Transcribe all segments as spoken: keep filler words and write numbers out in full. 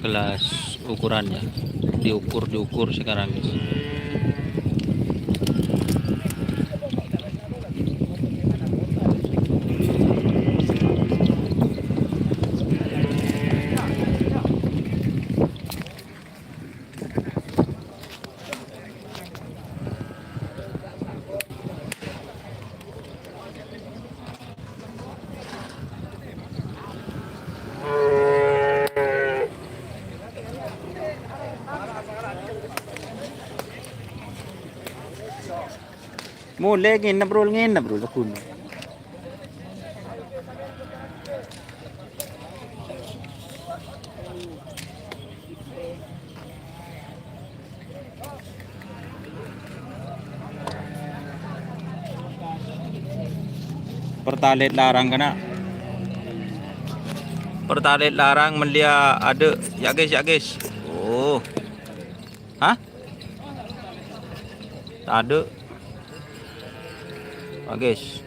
Kelas ukurannya. Diukur, diukur sekarang, guys. Molè ngenep, Rul, ngenep, Rul, lagguna. Pertalite larang, kana'. Pertalite larang, mellèya adâ'. Ya', guys, ya', guys. Oh. Hah? Tadâ'. Bagus.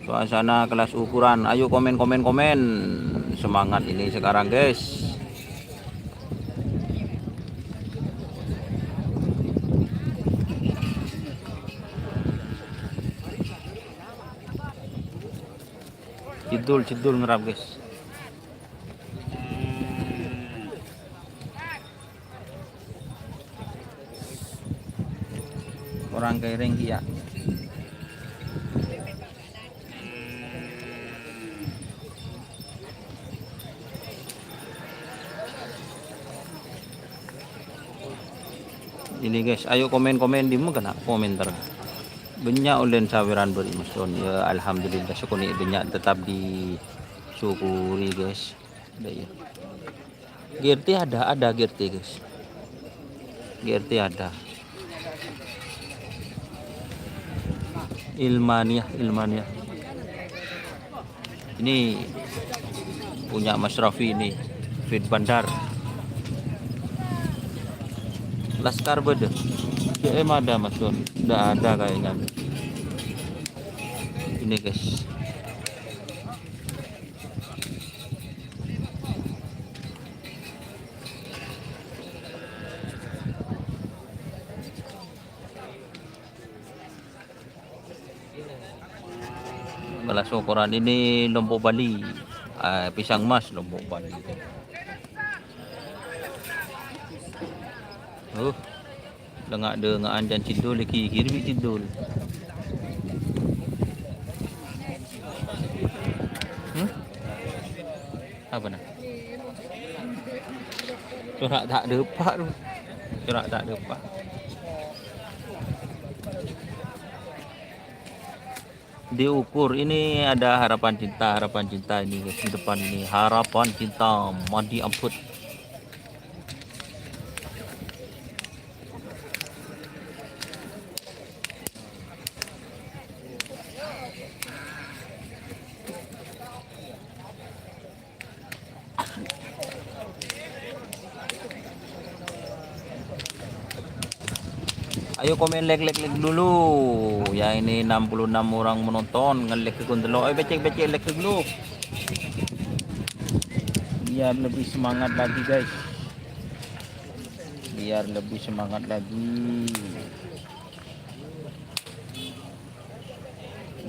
Suasana kelas ukuran. Ayo komen, komen, komen. Semangat ini sekarang, guys. Cèdul, cèdul ngerap, guys. Orang kering, iya. Ini, guys, ayo komen-komen, dimma kana' komentar. Bânnya' ollèna sawèran bâri', Mas Don. Ya, alhamdulillah, sakonè' bânnya' tetap disyukuri, guys. Ada, ya. G R T ada, ada G R T, guys. G R T ada. Ilmaniah, Ilmaniah. Ini punya Mas Raffi ini, Fit Bandar. Laskar bâdâ. C M ada, Mas Don. Ndak ada kayaknya. Ini, guys. Kelas ukuran ini Lombok Bali. Ah, pisang mas Lombok Bali. Uh, lenga'-denga'an can cèdul, èghighiri bi' cèdul. Hmm? Apa, nah? Corak ta' dâpa', tuh. Corak ta' dâpa'. Diukur, ini ada Harapan Cinta, Harapan Cinta ini, guys, di depan ini. Harapan Cinta, mandi amput. Ayo komen, like, like, like dulu. Ya, ini enam puluh enam orang menonton, nge-like ghun tello'. Ayo, pècèk, pècèk, like dulu. Biar lebih semangat lagi, guys. Biar lebih semangat lagi.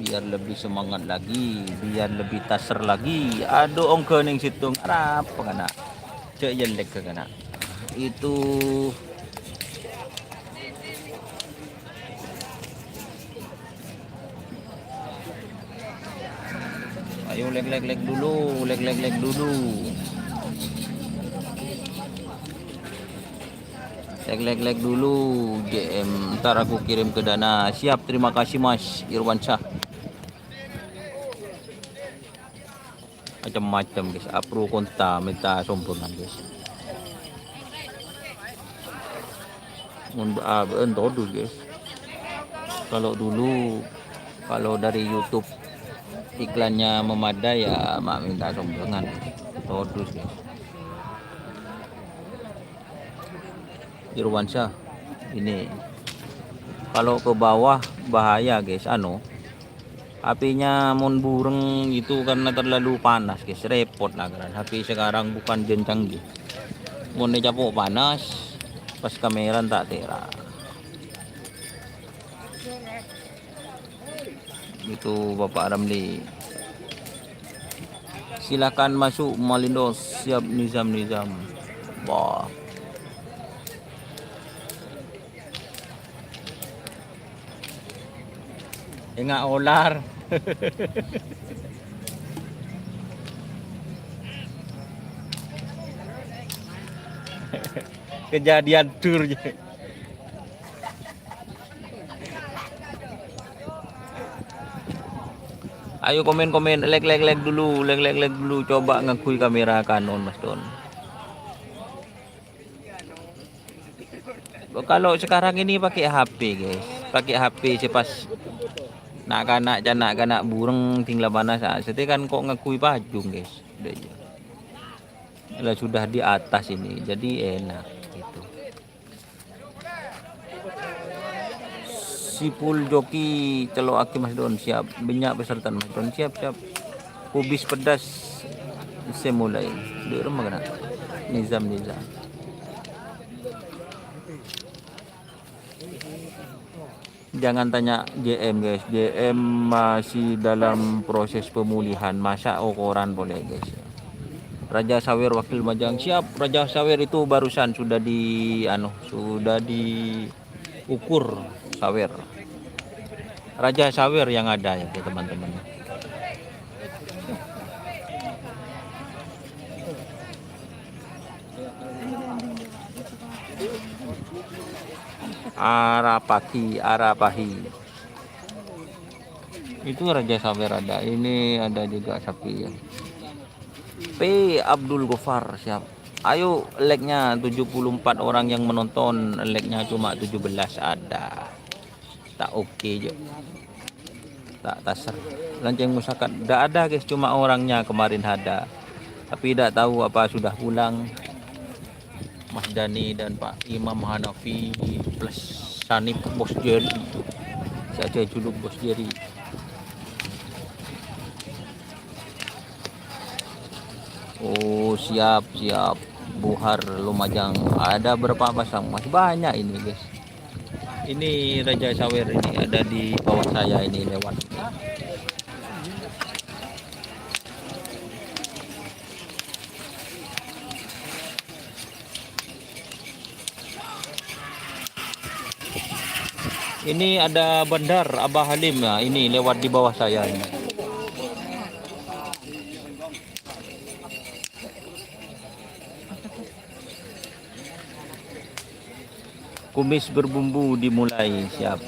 Biar lebih semangat lagi, biar lebih taser lagi. Aduh, ongghâ nèng sèttong. Arapa kana'? Jhâ' èyèllèk kana'. Itu. Ayo, like, like, like dulu, like, like, like dulu. Like, like, like dulu, J M. Ntar aku kirim ke Dana. Siap, terima kasih, Mas Irwansyah. Macem-macem, guys. Apro konta, minta sombongan, guys. Mun bâ-, bâ'ân todus, guys. Kalau dulu, kalau dari YouTube iklannya memadai, ya, ma' minta sombongan. Todus, guys. Irwansyah, ini kalau ke bawah bahaya, guys, anu, H P-nya mon bureng itu karena terlalu panas, guys, repot lah kan. H P sekarang bukan jen canggih. Mon ecapo' panas, pas kamera ta' tera'. Itu Bapak Ramli. Silakan masuk, Malindos. Siap, Nizam, Nizam. Wah. Enga' olar. Kejadian tur. Ayo komen-komen, like, like, like dulu, like, like, like dulu. Coba ngangghuy kamera Canon, Mas Don. Kalau sekarang ini pakai H P, guys. Pakai H P sih pas na'-kana', ca-, na'-kana' bureng, ding la panas, ah, sete kan kok ngangghuy pajung, guys. Udah, iya. Lah, sudah di atas ini, jadi enak gitu. Sipul Joki celo'agi Mas Don, siap. Banyak peserta Mas Don, siap, siap. Kubis pedas se mulai. Di rumah kena. Nizam, Nizam. Jangan tanya J M, guys. J M masih dalam proses pemulihan. Masa okoran boleh, guys. Raja Sawer wakil Majang. Siap, Raja Sawer itu barusan sudah di, anu, sudah diukur Sawer. Raja Sawer yang ada itu, teman-teman. Arapagi, Arapahi. Itu Raja Sawer ada. Ini ada juga sapi, ya. P Abdul Gofar, siap. Ayo, like-nya tujuh puluh empat orang yang menonton, like-nya cuma tujuh belas ada. Tak oke, Jo. Tak taser. Lonceng Musakat. Ndak ada, guys, cuma orangnya kemarin ada. Tapi ndak tahu apa sudah pulang. Mas Dani dan Pak Imam Hanafi plus Sanip Bos Jerry. Saya juluk Bos Jerry. Oh, siap, siap. Buhar Lumajang. Ada berapa pasang? Masih banyak ini, guys. Ini Raja Sawer ini ada di bawah saya ini lewat. Ini ada bandar Abah Halim, nah, ini lewat di bawah saya ini. Kumis berbumbu dimulai, siap.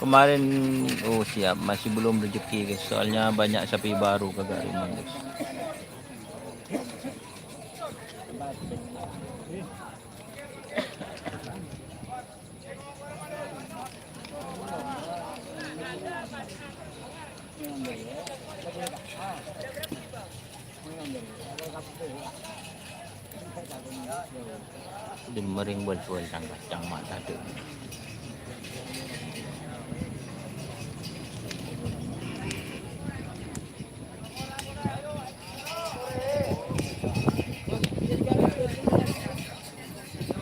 Kemarin, oh, siap, masih belum rezeki, guys. Soalnya banyak sapi baru kagak rimang, guys. Dimmaring bân-bân cang-kacang mata tuh.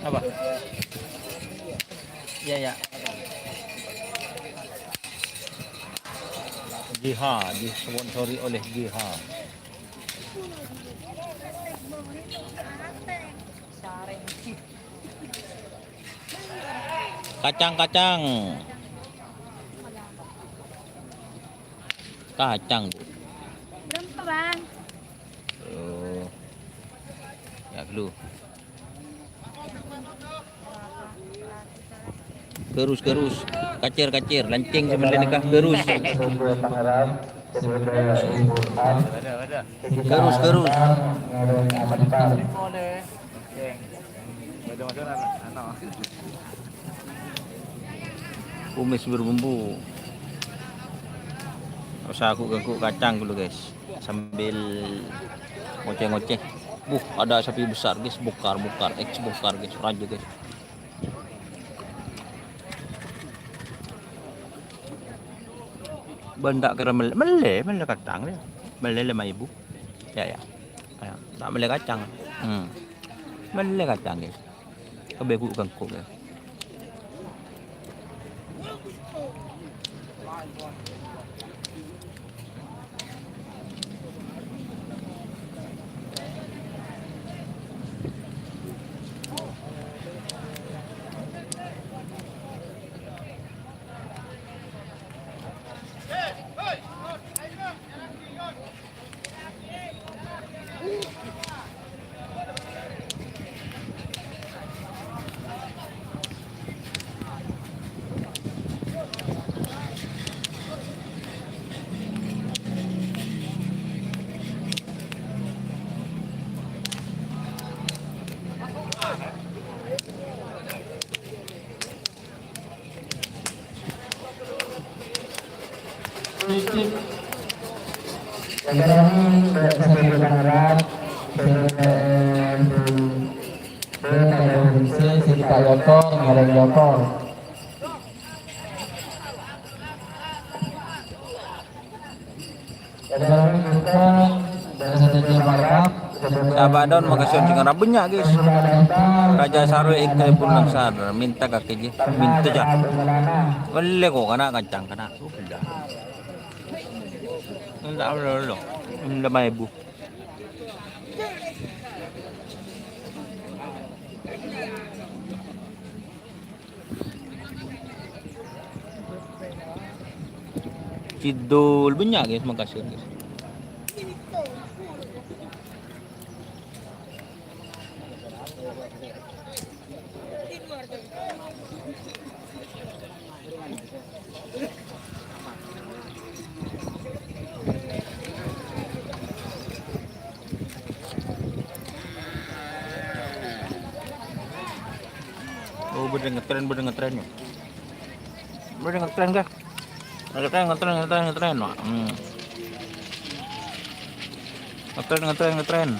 Apa? Ya, ya. G H, disponsori oleh G H. Kacang-kacang. Kacang, Bu. Berapa, Bang? Oh. Ya, dulu. Terus, terus. Kacir, kacir. Lancing sè mellè nèka. Terus. Terus, terus. Kumis berbumbu. Usaha ghu'-ganggu' kacang dulu, guys. Sambil ngoceh-ngoceh. Buh, ada sapi besar, guys. Bokar, bokar. Ex bokar, guys. Raja, guys. Bân ta' kèra mel-, mellè, mellè kacang, ya. Mellè lèma èbu. Ya, ya. Ya, ta' mellè kacang. Hmm. Mellè kacang, guys. Kabbhi ghu'-ganggu', guys. Sahabat Don, makasih on sè ngarap bânnya', guys. Raja Sarwe èkka pun langsar, minta kakè jè, minta jâ. Mellè ko' kana' kacang kana'. Oh, bella. Minta mellè, mellè. Mellè lèma èbu. Kidul bânnya', guys, makasih, guys. Oh, bâdâ ngetrèn, bâdâ ngetrèn, ya. Bâdâ ngetrèn, guys. Ngetrèn, ngetrèn, ngetrèn, ngetrèn, Pak. Hmm. Ngetrèn, ngetrèn, ngetrèn.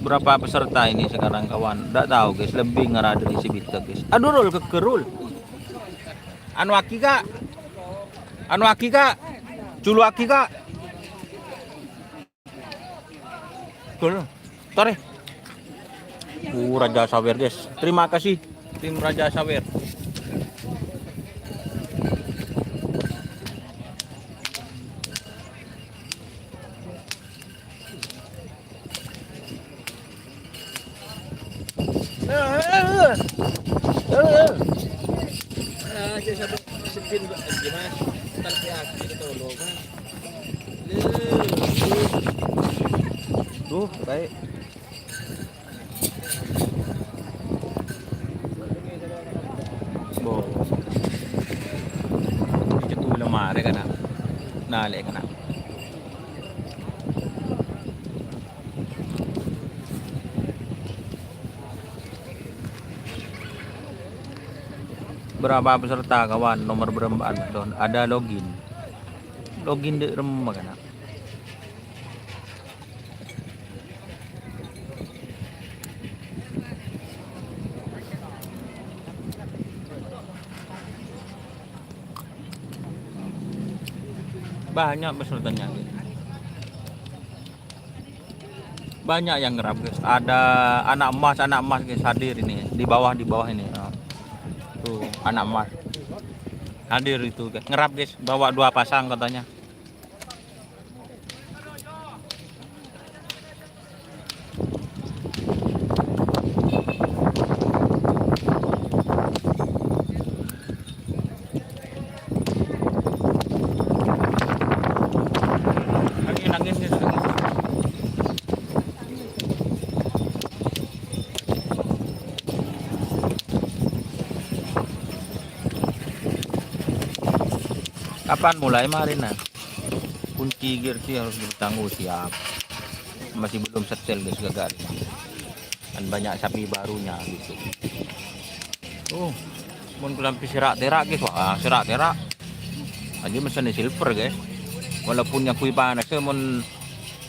Berapa peserta ini sekarang, kawan? Ndak tahu, guys. Lebbi ngara dâri sabidhâk, guys. Aduh, Rul, kèkkèr, Rul. Anu aghi, Kak. Anu aghi, Kak. Julu aghi, Kak. Gol. Tore. Uh, Raja Sawer, guys. Terima kasih, tim Raja Sawer. Tuh, baik. Bo. Cèt lemari kana'. Nalè kana'. Berapa peserta, kawan? Nomor beremba'an, Don? Ada login. Login dâ' remma kana'. Banyak pesertanya. Banyak yang ngerap, guys. Ada anak emas, anak emas, guys, hadir ini. Di bawah, di bawah ini. Nah. Tuh, anak emas. Hadir itu, guys. Ngerap, guys. Bawa dua pasang katanya. Pan mulai marèna. Kunci gear sih harus dipasang, oh, siap. Masih belum setel, guys, gagal. Kan banyak sapi barunya gitu. Oh, mon kalambhi sè ra'-tèra', guys, wah, sè ra'-tèra'. Aja mesen silver, guys. Walaupun nyangkui panas, ya, mon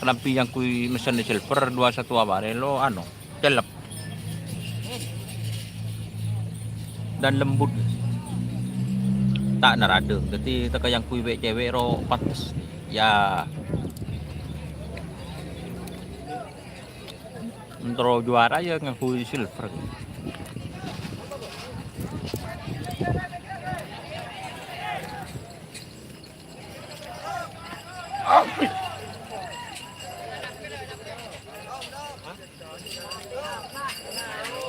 kalambhi nyangkui mesen silver dua satu apa, relo, anu, cellep. Dan lembut. Ta' naradhâ. Dhâddhi teka nyangkui bi' cewek ro pantes. Ya. Mon terro juara ya ngangguy silver.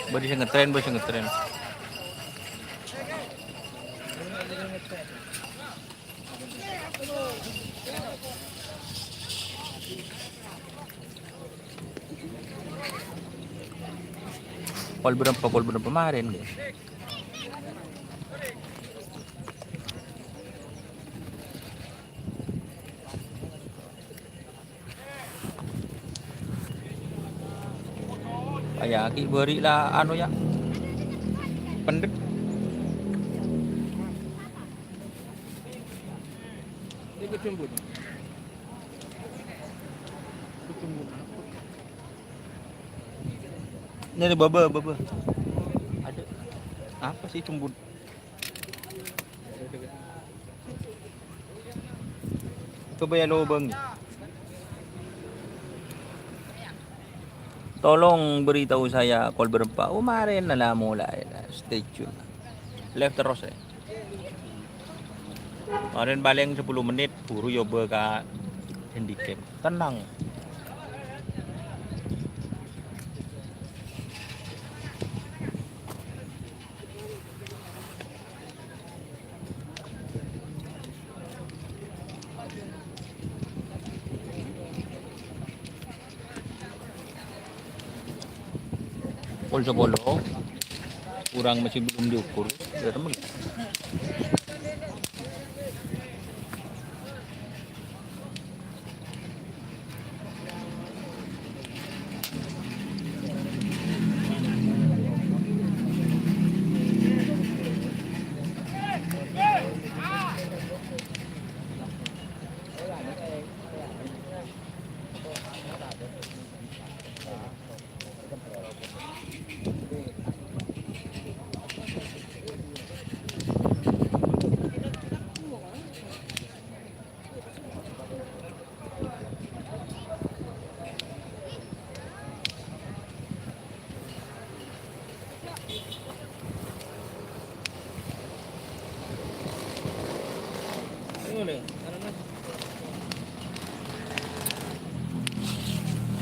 Bâdâ sè ngetren, bâdâ sè ngetren. Kol bârâmpa, kol bârâmpa marèn, ghi? Kaya aki' bâri' la anu, ya. Pendek. Ini baba, baba. Ada apa sih, cembun? Coba ya lobang. Tolong beritahu saya kol berempat. Oh, marèn la mulai. Stay tune. Live terus, ya. Marèn palèng sepuluh menit, buru nyobâ ka handicap. Tenang. Pukul sepuluh, kurang masih belum diukur. Ya, teman.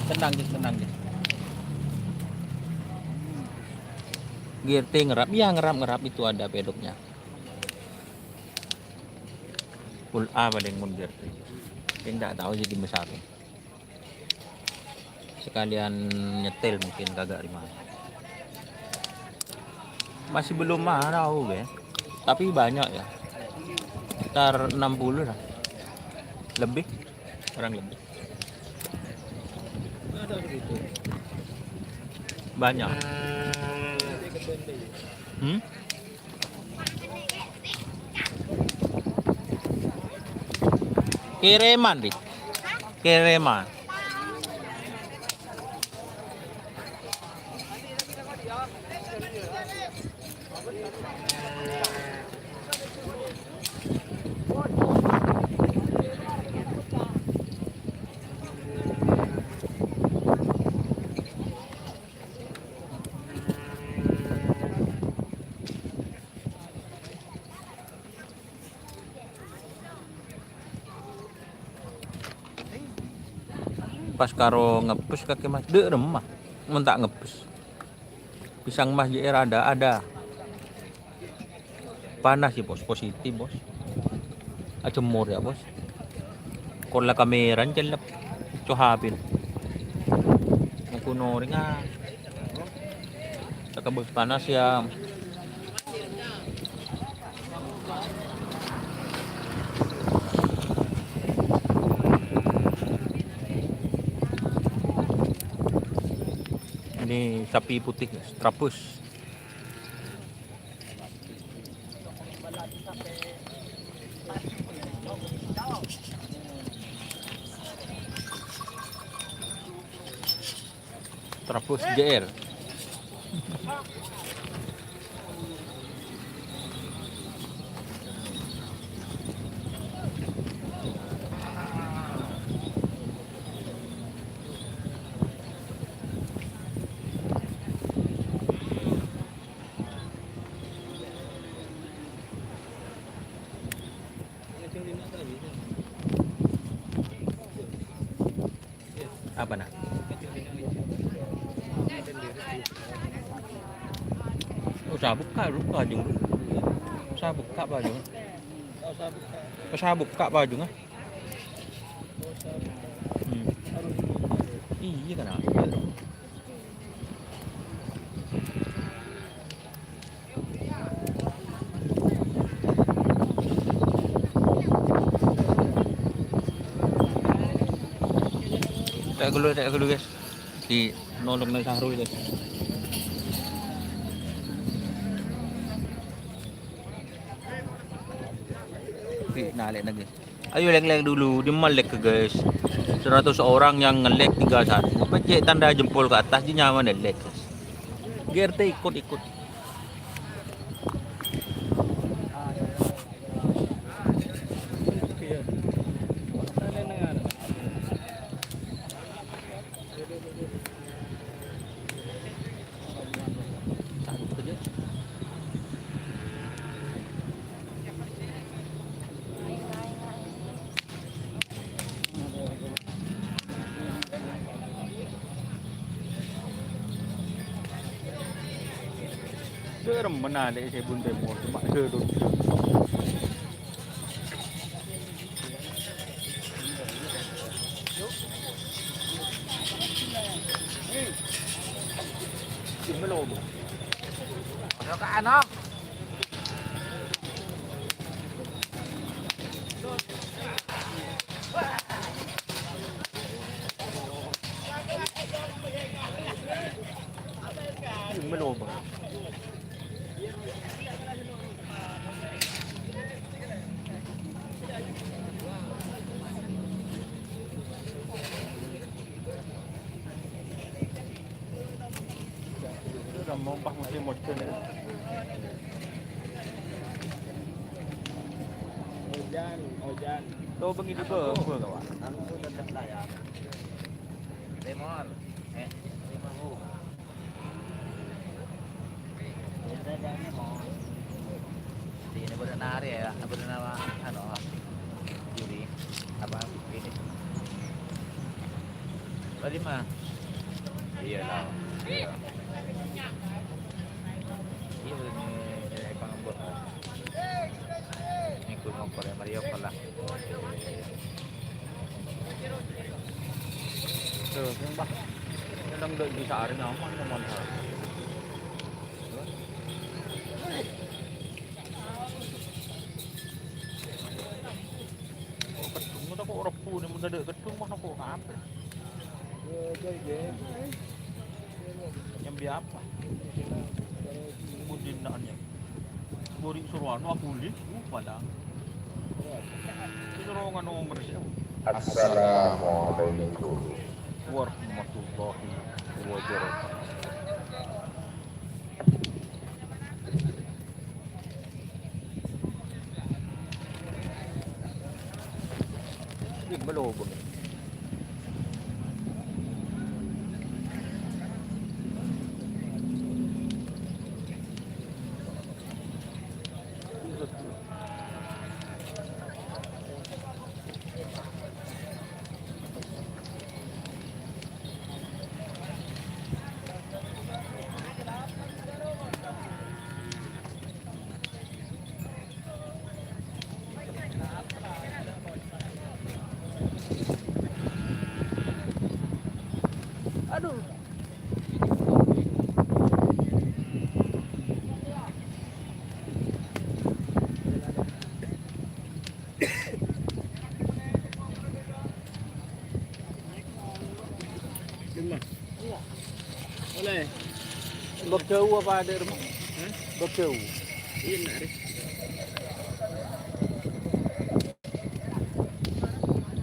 Tenang, guys, tenang, guys. G R T ngerap, iya, ngerap, ngerap itu ada pedoknya. Full A paling mundur. Saya nggak tahu sih di besar. Sekalian nyetel mungkin kagak lima. Masih belum tahu, ya. Tapi banyak ya. Sekitar enam puluh lah. Lebih, kurang lebih. Banyak. Hmm? Kiriman, Dik. Kiriman. Pas karo ngebbes kakè Mas, dâ' remma mon ta' ngebbes. Pisang Mas J R ada, ada. Panas ya, Bos, positif, Bos. Ajemur ya, Bos. Kolla kameran cellep. Cohabin. Aku noringa. Takabut panas ya. Ini sapi putih, guys, trabus. Trabus G R. Apa, nak? Usah buka, buka, Jung. Usah buka, Pak Jung. Usah buka, Pak Jung, ah. Hmm. Iya, kan, ah. Cek dulu, cek dulu, guys. Di nolong nang Sahrul, guys. Di nalek lagi. Ayo leng-leng dulu, di melek, guys. Seratus orang yang ngelek tinggal satu. Pecek tanda jempol ke atas, di nyawa nelek, guys. G R T ikut-ikut. Serem menarik sih Bun Temor, cuma duduk. Belum. Ayo, Kak Ano. Udah mau pas musim hujan ya. Hujan, hujan. Tuh, bengi juga, gua, kawan. Langsung tetep lah ya. Temor. Eh, Temor. Di ini baru nari ya, baru nama, anu, juri, apa, ini. Tadi mah. Iya, tahu. Iya. Iya, ini, ini pangambek. Ini gue ngoper ya, Mario kalah. Tuh, yang bah. Yang dek di sehari nyaman, nyaman. Oh, kedung ta kok Rebu ni, mun tadha' kedung mah kok apa? Nyambi apa? Budin nak nyambi. Buri suruh anu aku li, uh, padahal. Suruh nganu nomor siapa? Assalamualaikum warahmatullahi wabarakatuh. Aduh. Iya. Oleh. Bâbâu apa ada rumah? Hah? Bâbâu. Iya, nak, Ri.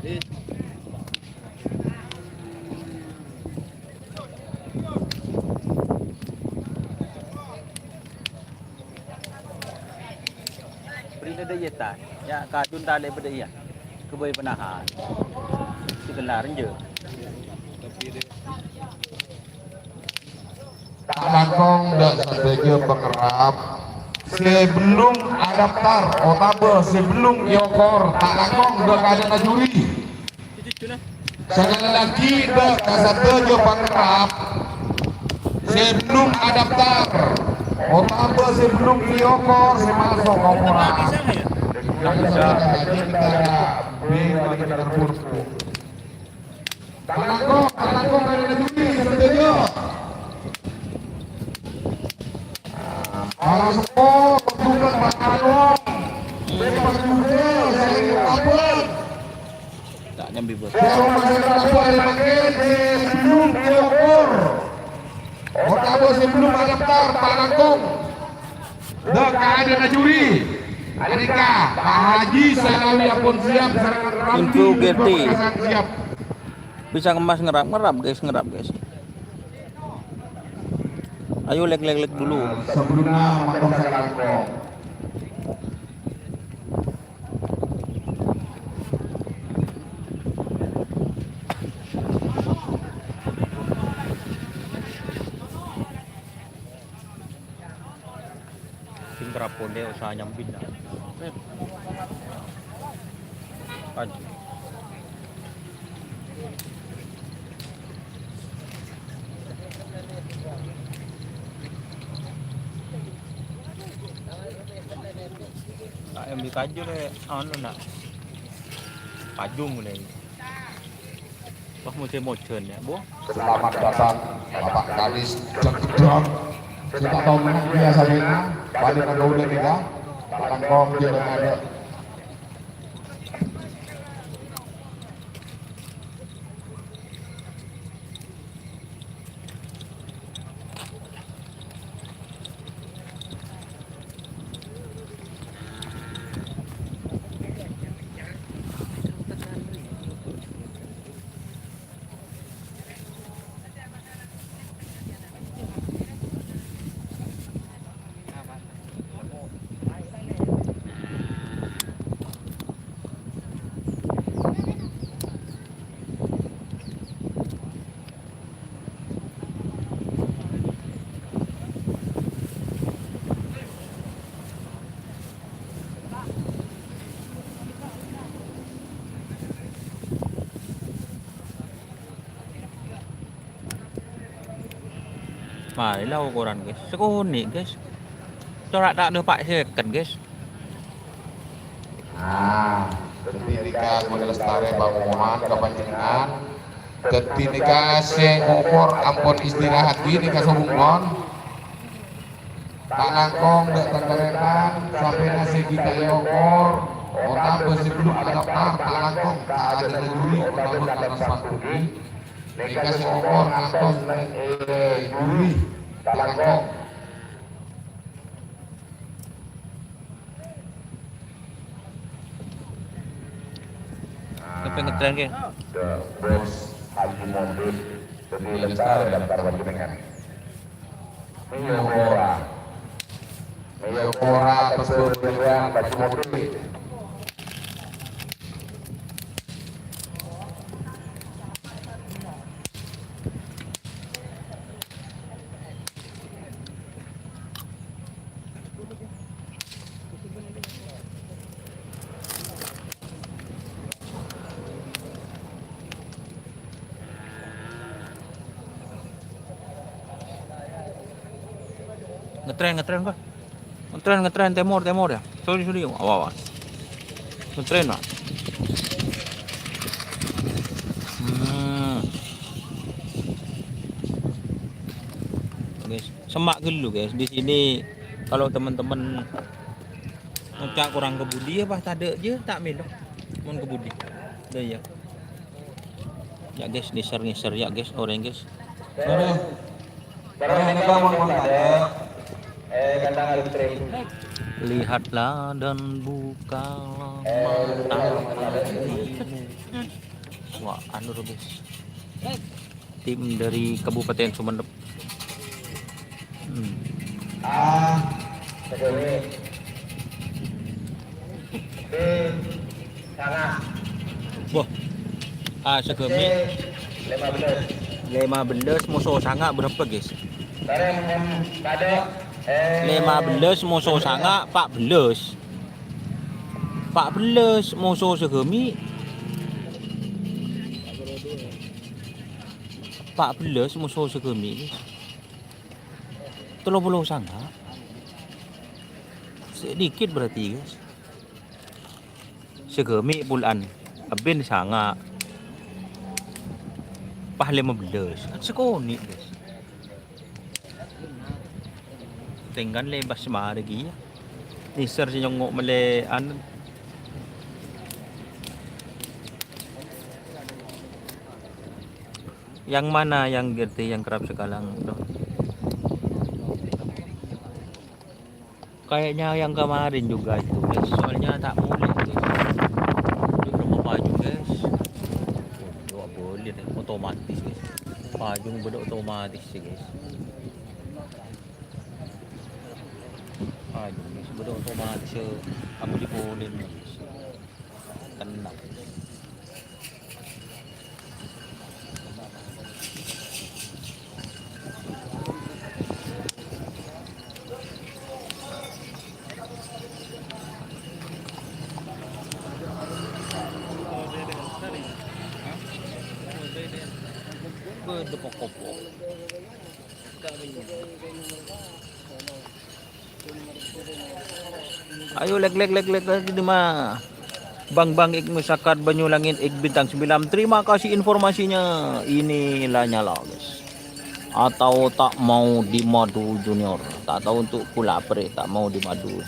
Eh. Bârina dâ' iyâ, ta? Yâ, kadun talè bâdâ iyâ. Kabây panahan. Sè kellar enjâ'. Ta' langkong dâ' sadhâjâ pangerrap sè bellum adaftar otabâ sè bellum èokor, ta' langkong dâ' kaadâ'na juri. Sekali lagi, dâ' ka sadhâjâ pangerrap sè bellum adaftar otabâ sè bellum èokor sè maso' ka okoran. Yang sudah hadir kita beri lagi kita berpuruk. Panangko, panangko, mari maju, sadhâjâ. Para seppo, pasukan, para wong. Sè pasukan, sè pasukan. Ta' nyambi, Bos. Sè pasukan, sè pasukan, sè pasukan, sè bellum èokor. Otabâ sè bellum adaftar, panangko. Dâ' kaadâ'na juri. Anèka, Pak Haji Sanawi ampon siap, sareng Ramli Info Gerti. Pamekasan siap. Pisang emas ngerap, ngerap, guys, ngerap, guys. Ayo, like, like, like dulu. Sebelumnya, matur sakalangkong. Sing kerap polè usaha nyambit, nah. Aduh. Nak, yang di kaju lè, anu, nak. Kaju mulai. Wah, musim hujan ya, Bu. Selamat datang, Bapak Kadis Jagedang. Sè ta' tao mennang biasana, paling kaulâ nèka, palangkong jhâ' bâdâ. Marè la okoran, guys. Sakonè', guys. Cora' ta' dâpa' sèket, guys. Nah, dhâddhi nèka ghun lastarè pangomonan ka panjhennengngan. Dhâddhi nèka sè okor ampon istirahat ghi nèka sobung, mon. Ta' langkong dâ' tan-tarètan, sapèna sè ghi' ta' èokor, otabâ sè bellum adaftar, ta' langkong ta' adâ' juri, otabâ ta' èpantughi. Nèka sè okor ngantos neng è juri, ta' langkong. Sampai ngetrèn, Kè? Bos Haji Mondin, dhâddhi lastarè daftar panjhennengngan. Mèyo pora. Mèyo pora, terros bhâbhâghân bhâjhu modi. Ngetrèn, ngetrèn, Pak. Ngetrèn, ngetrèn, tèmor, tèmor, yâ. Sorry, sorry, awas, awas. Ngetrèn, Pak. Hmm. Guys, semak dulu, guys. Di sini kalau teman-teman ngoca' kurang kebudi, yâ, pas tadâ' jâ ta' mèlo. Mon kebudi. Dâ' iyâ. Yâ, guys, ngisor-ngisor, yâ, guys, orèng, guys. Aduh. Lihatlah dan bukalah mata hatimu. Wah, anu, guys. Tim dari Kabupaten Sumenep. Hmm. Wah. Ah, Segemi. Lima belas moso sanga' berapa, guys? Lima belas moso sanga' empat belas. Empat belas moso Segemi. Empat belas moso Segemi, guys. Tello polo sanga'. Sedikit berarti, guys. Segemi pula'an. Abin sanga'. Pas lima belas. Kan sekonè', guys. Tèngkan lebas marè ghi, ya. Nèser sè nyongngo' mellè anu. Yang mana yang gerti yang kerap sekalang, tuh? Kayaknya yang kemarin juga itu, guys. Soalnya tak mulai, guys. Ini berapa baju, guys? Wah, boleh deh, otomatis, guys. Baju bâdâ otomatis sih, guys. Baju, guys, bâdâ otomatis, ya. Aku dipolin, guys. Tenang. Ayo, lek, lek, lek, lek, lek, di ma? Bang, Bang, ik masyarakat Banyulangit, ik Bintang Sembilan. Terima kasih informasinya. Ini la nyala, guys. Atau tak mau dimadu, Junior. Tak tahu untuk pula, Pre, tak mau dimadu.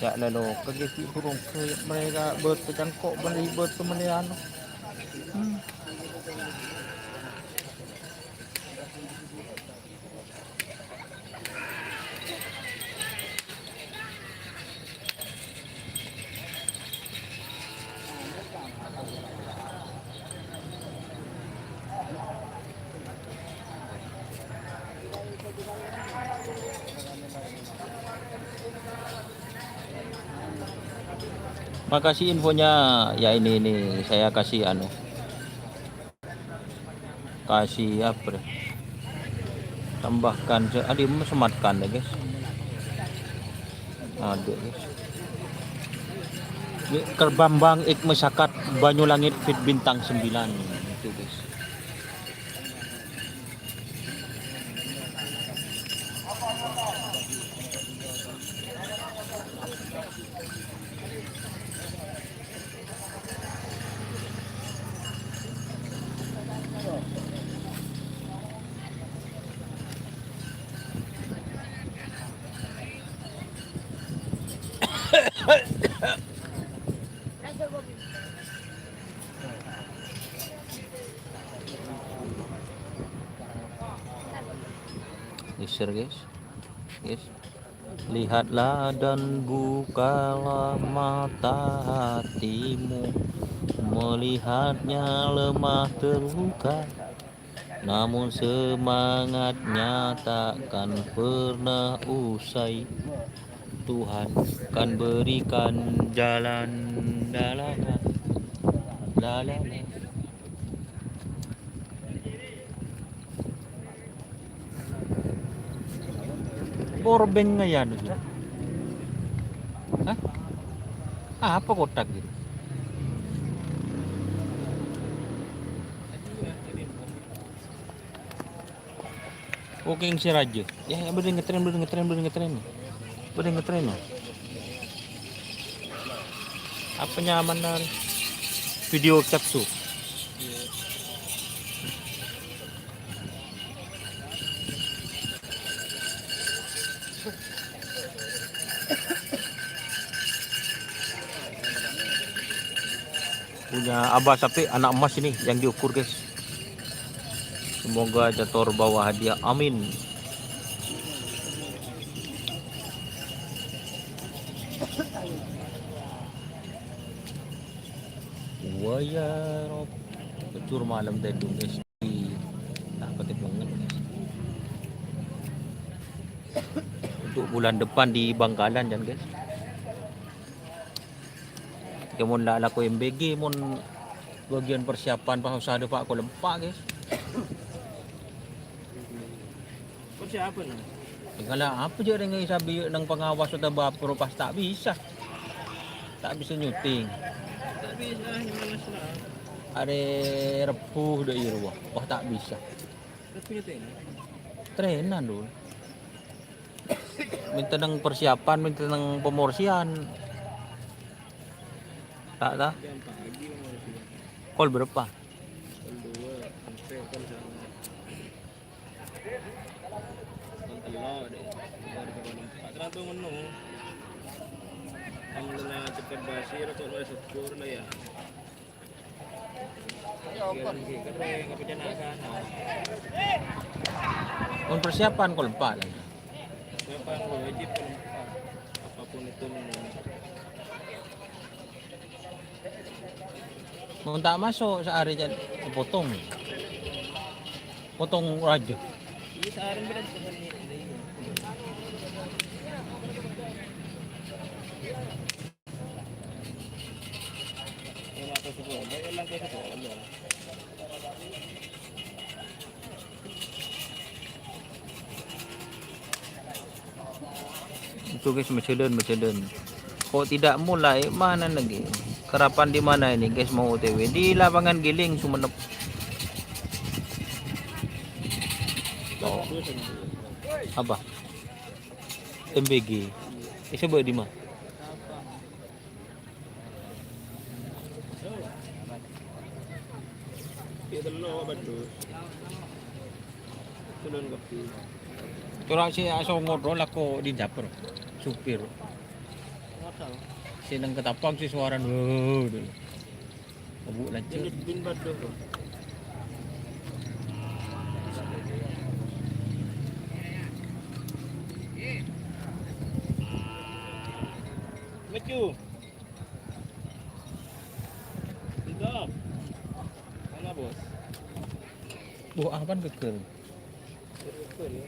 Ya, lalo, kagak sih burung ke mereka buat kecangkok, beli buat pemeliharaan. Hmm. Makasih infonya. Ya, ini, ini saya kasih anu. Kasih apa? Tambahkan se-, adi, sematkan deh, guys. Ada, guys. Ini Kerbambang Ik Mesakat Banyulangit Fit Bintang Sembilan. Itu, guys. Geser, guys. Guys. Lihatlah dan bukalah mata hatimu, melihatnya lemah terluka, namun semangatnya takkan pernah usai. Tuhan kan berikan jalan. La, la, la. La, la, la. Power bank ngayanu, ya? Hah? Apa kotak gitu? Oke, sih raja. Ya, ya, bener ngetren, bener ngetren, bener ngetren. Bener ngetren, ya. Apa nyaman, nih? Video capture. Punya abah sapi anak emas ini yang diukur, guys. Semoga cator bawa hadiah. Amin. Wah, ya Rob. Kecur malam tadi, guys. Nah, petik banget, guys. Untuk bulan depan di Bangkalan, Jan, guys. Ya, mon la-, lako M B G, mon bagian persiapan pas usaha depa' ko lempa, guys. Persiapan, nah? Tinggal apa aja dengan isabi nang pengawas atau bapro pas tak bisa. Tak bisa nyuting. Tak bisa, gimana sih, nah? Hari Rebu udah iya, wah, wah, tak bisa. Rebu nyuting? Trenan dulu. Minta nang persiapan, minta nang pemorsian. Tak, tak? Jam pagi, Mas. Kol berapa? Kol dua, sampai kol sama. Kol telo, deh. Kol dua, kol empat. Tergantung menu. Yang menu cepet basi, rokok mulai syukur lah ya. Mon persiapan kol empat lagi. Persiapan kol wajib kol empat. Apapun itu namanya. Mon tak masuk sehari jan potong. Potong raja. Iya, sehari berapa? Itu guys, majalan, majalan. Kok tidak mulai? Mana lagi? Karapan di mana ini guys, mau O T W? Di lapangan Giling, Sumenep. Oh. Apa? M B G. Eh, coba di mana? Tora si asongo ro lako di dapur. Supir. Sing nang Ketapang si suaran. Wuh, dulu. Abu lanjut. Ini bin batu. Maju. Mantap. Mana, Bos? Bu, apa geger? Geger, ya.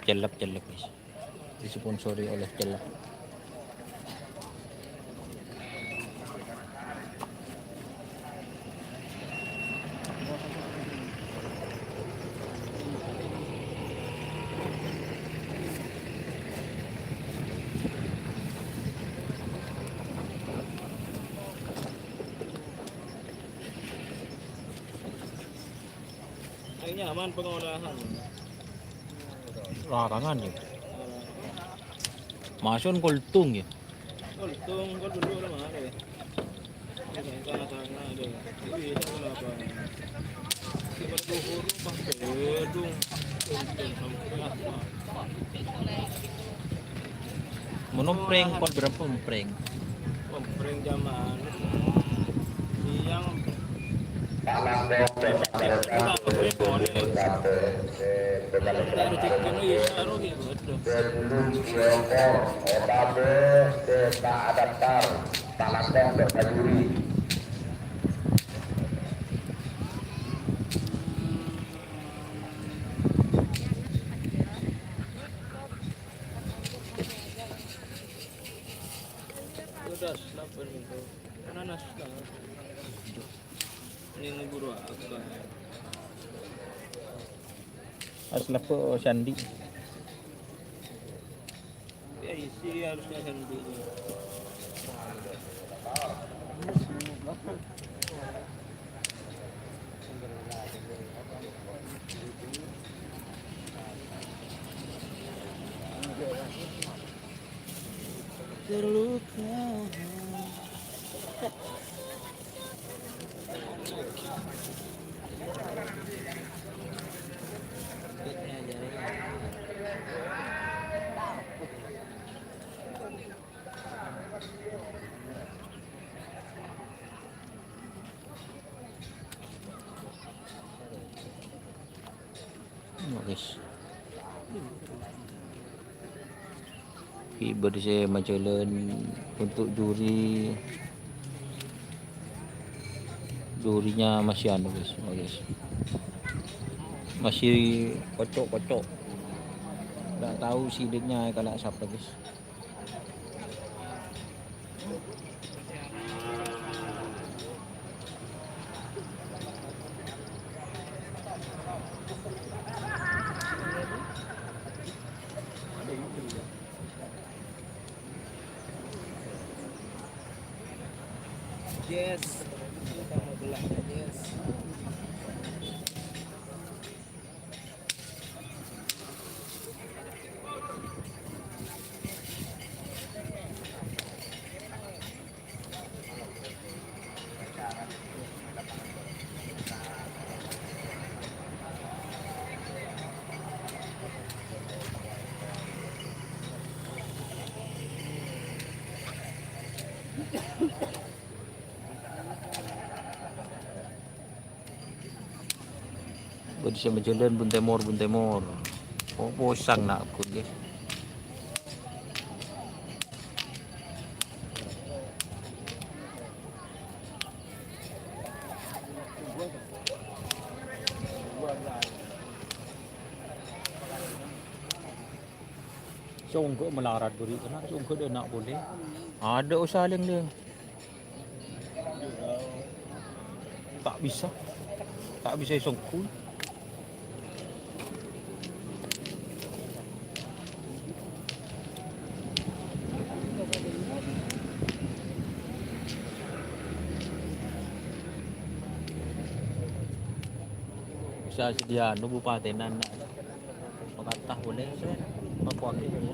Cellep, cellep, guys. Disponsori oleh Cellep. Yang nyaman pengolahan. Larangan ya. Masun kultung ya. Kultung, kok dulu udah mana ya? Ini tengah-tengah deh. Ini kenapa? Ini berduhur, pas gedung. Kultung sampai apa? Mono prank, kol berapa prank? Prank zaman. Yang Udah, kenapa nih? Ananas, nah. Ini buru apa? Harus lepo Sandi. Ya, isi harusnya Sandi. Terluka. Guys. Ghi' bâdâ sè majhâlân untuk juri. Jurinya masih anu, guys. Oh, guys. Masih kocok-kocok. Nggak tahu sidiknya kala sapa, guys. Yes. Yes. Bâdâ sè majhâlân, bun tèmor, bun tèmor. Oh, posang na' ghun, guys. Songko' malarat buri kana, songko' dâ' na' polè. Adâ' osa lèng-lèng. Ta' bisa. Ta' bisa èsongko'. Bisa sèdiyâ anu bupatèna na'. Pakata polè, sè. Pakuwaghi polè.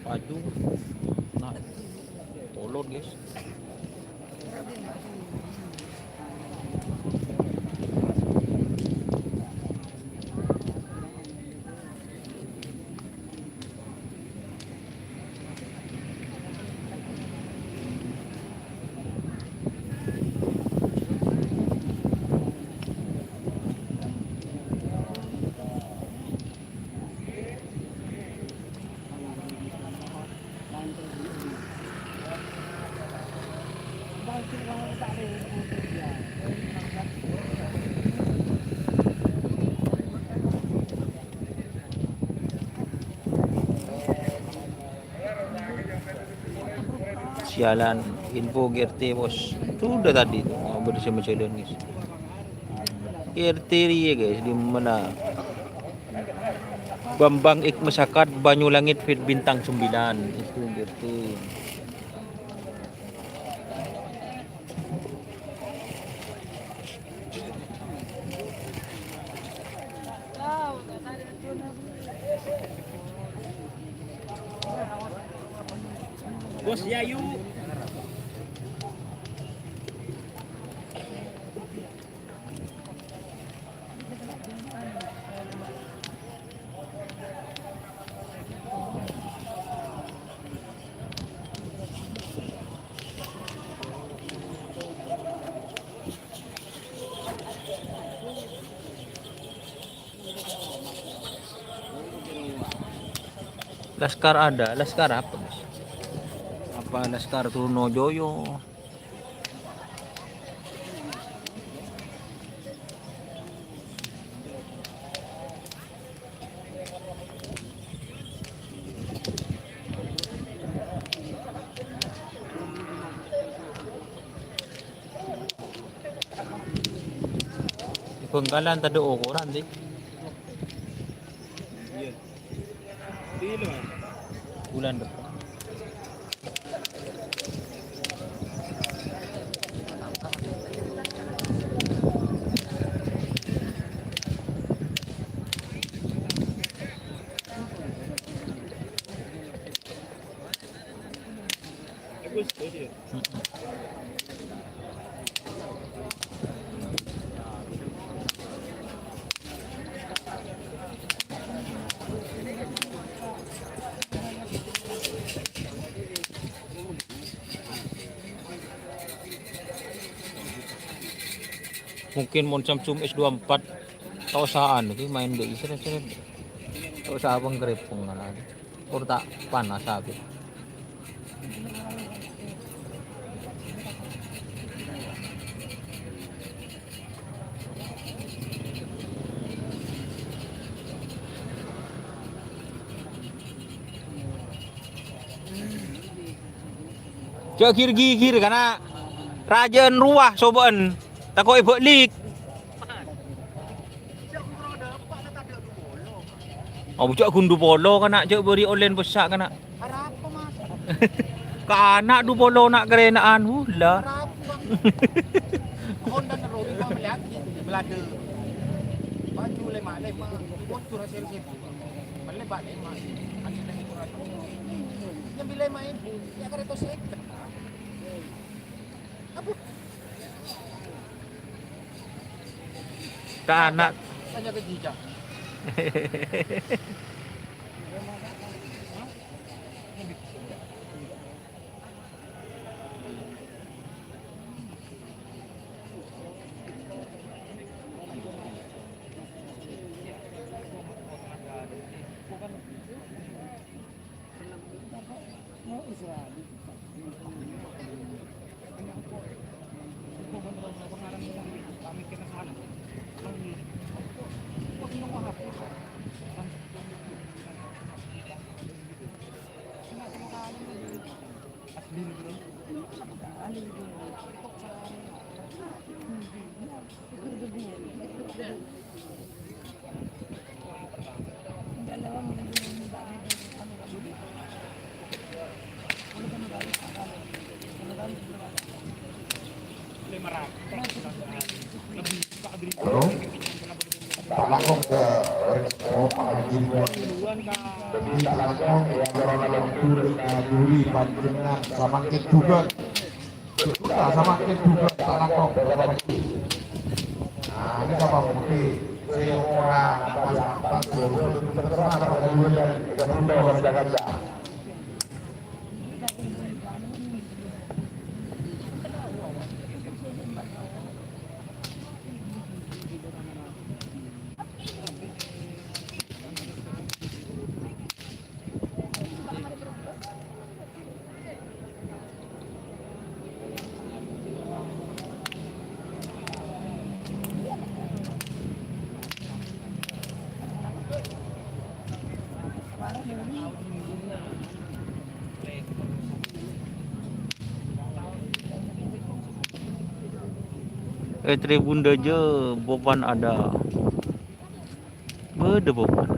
Paju. Na'. Polon, guys. Sialan, info G R T, Bos. Sudah tadi tuh, ngobrol sama Cedon, guys. G R T dia, guys, di mana? Bambang Ikmesakat, Banyulangit, Fit Bintang sembilan. Itu G R T. Bos Yayu. Laskar ada, laskar apa, Mas? Apa laskar Trunojoyo? Di Bangkalan tadâ' okoran, sih. Bulan depan. Mungkin mon Samsung S dua empat, ta' osa anu, ki, main dâ' seret-seret. Ta' osa pangkarèpong, ngala. Or ta' panas abit. Jhâ' ghir-ghighir, kana'. Rajâ'ân rowa sobâ'ân. Tako' èbâ'lik. Oh, jhâ' ghun du polo, kana', jhâ' bâri' ollèna pèssa', kana'. Arapa, Mas? Kana' du polo na' karèna'an, hula. Arapa, Bang? Honda nerro, lima miliar, melade. Baju lima, lima, bocor hasil situ. Beli balik, Mas. Hasilnya kurang. Nyambi lima ribu, ya, kereta seket. Aduh. Kana'. Hanya ke jijak. Halo? Ta' langkong ka Rèsto Pak Haji Ridwan. Dhâddhi ta' langkong, ya, para nalèbur ka juri panjhennengngan samangkèn jhughân. Jhughân samangkèn jhughân ta' langkong, Pak Haji. Nah, ini sama putih. Sè ora pas-pas, terserah Pak Haji Ridwan. Kita berdoa, kita kerja. Eh, tribun dâjâ, Boban ada. Bâdâ, Boban.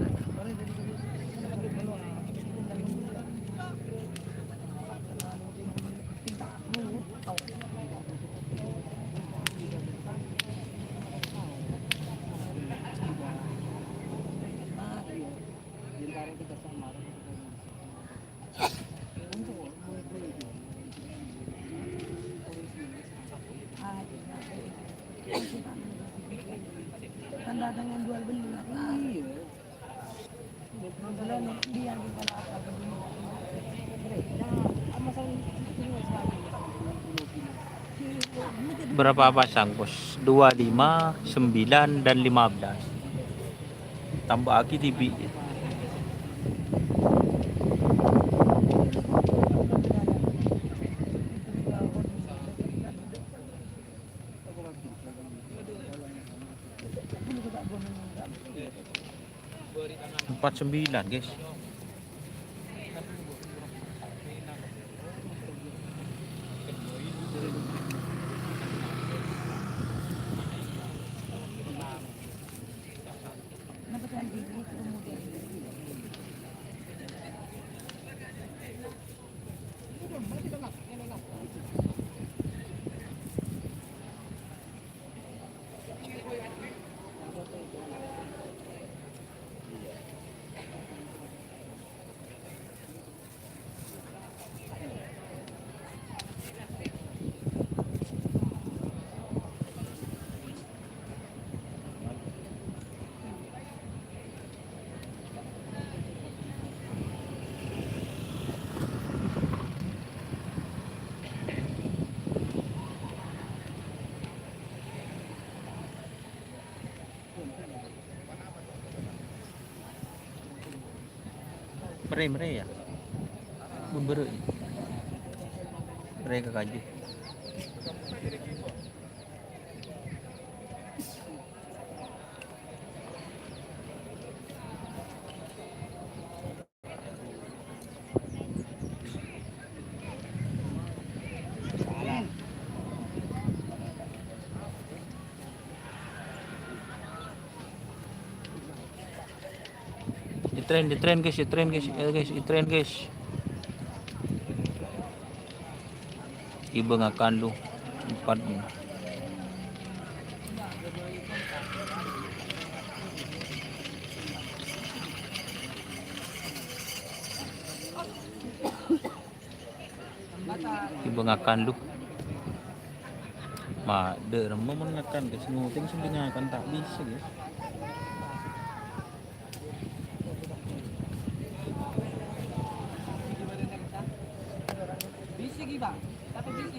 Berapa pasang, Bos? Dua lima, sembilan, dan lima belas. Tambahaghi dhibi'. Empat sembilan, guys. Mèrè, mèrè, yâ. Bun bârâ', yâ. Mèrè ka kaju. Ètrèn, ètrèn, guys, ètrèn, guys, ya, guys, ètrèn, guys. Tiba ngakan lu, empat. Tiba ngakan lu. Ma, dâ' remma mon ngakan, guys. Ngotèng sambi ngakan ta' bisa, guys. Bisa, Bang. Tapi bisa.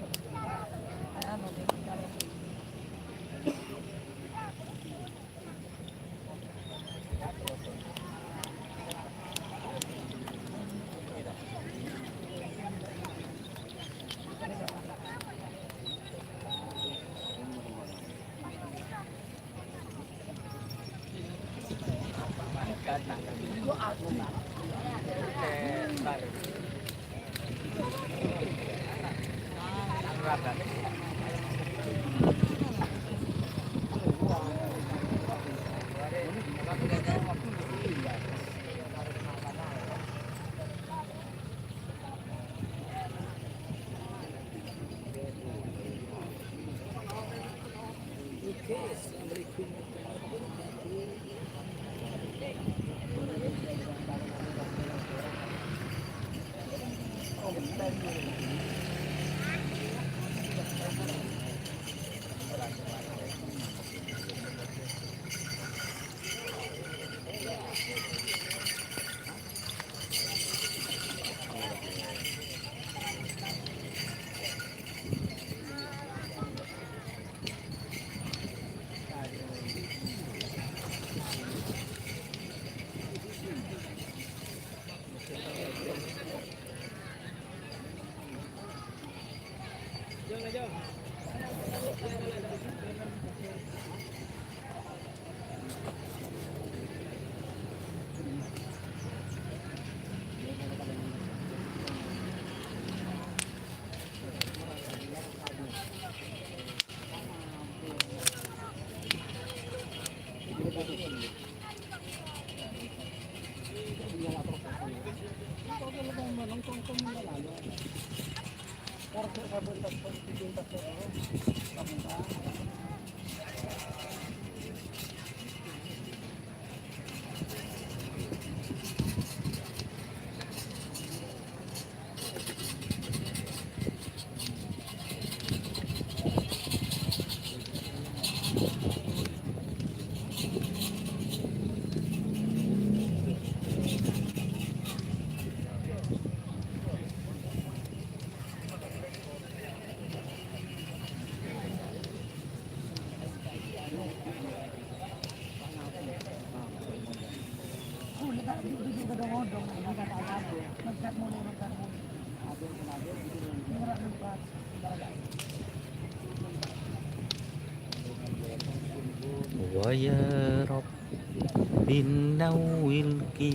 Wa ya Rabbin nawwil ki.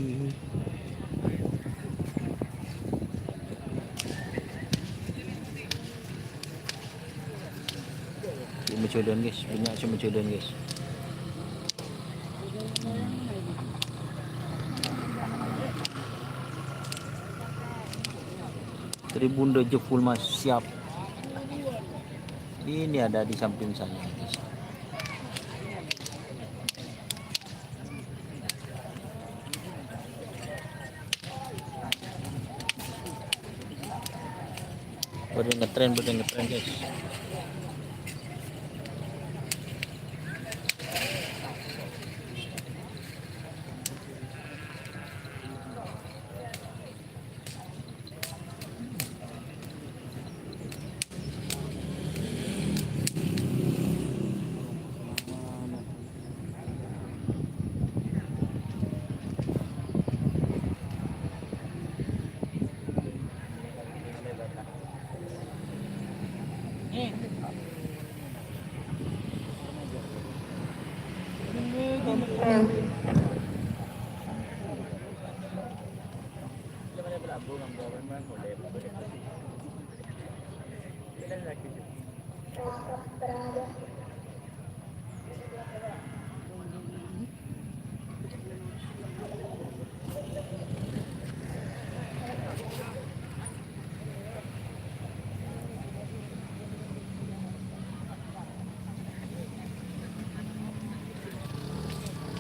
Cuma jodohan, guys, bânnya' cuma jodohan, guys. Tribun Raja Fulma siap. Ini ada di samping saya, guys. Bâdâ ngetrèn, bâdâ ngetrèn, guys.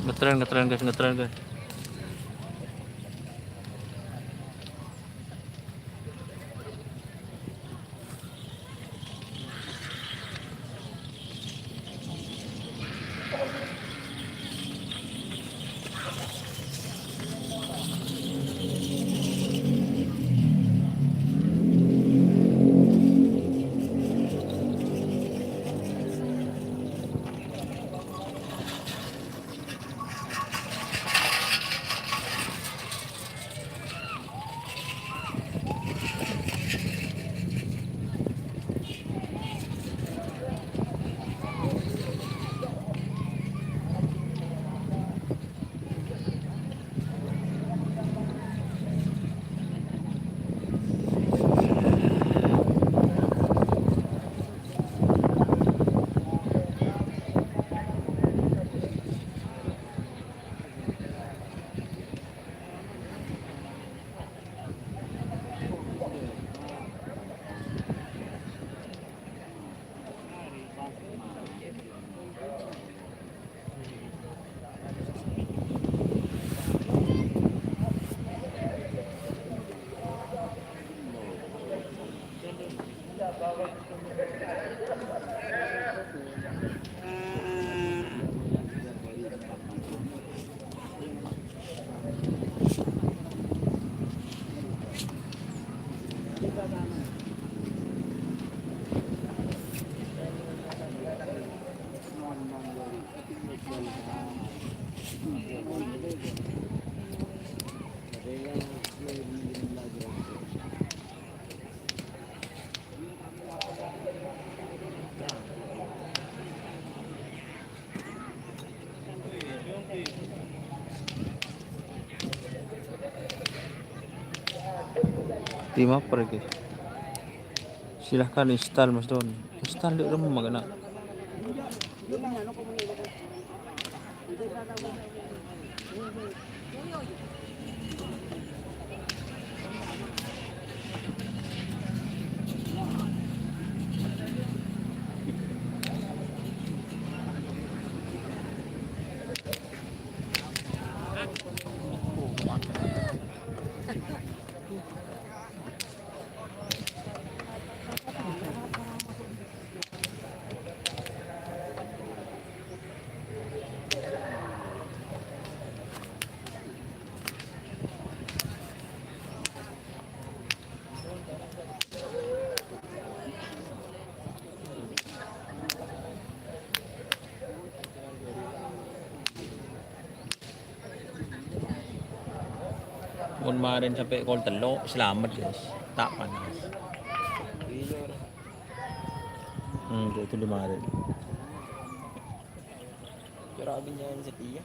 Ngetren, ngetren, guys, ngetren, guys. Tim apa lagi? Silahkan install, Mas Don. Install di rumah kena. Mon marèn sampè' kol tello', salamet, guys. Ta' panas. Hmm, itu lima hari. Kira abin jangan setia.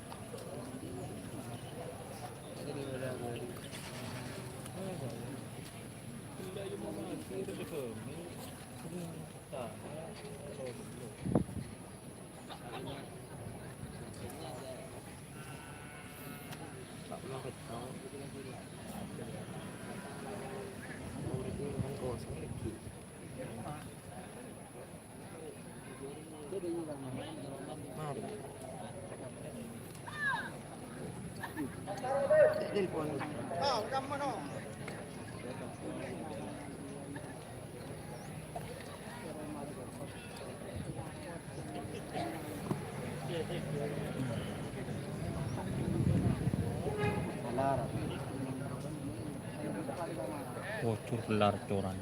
Bocor gelar coran.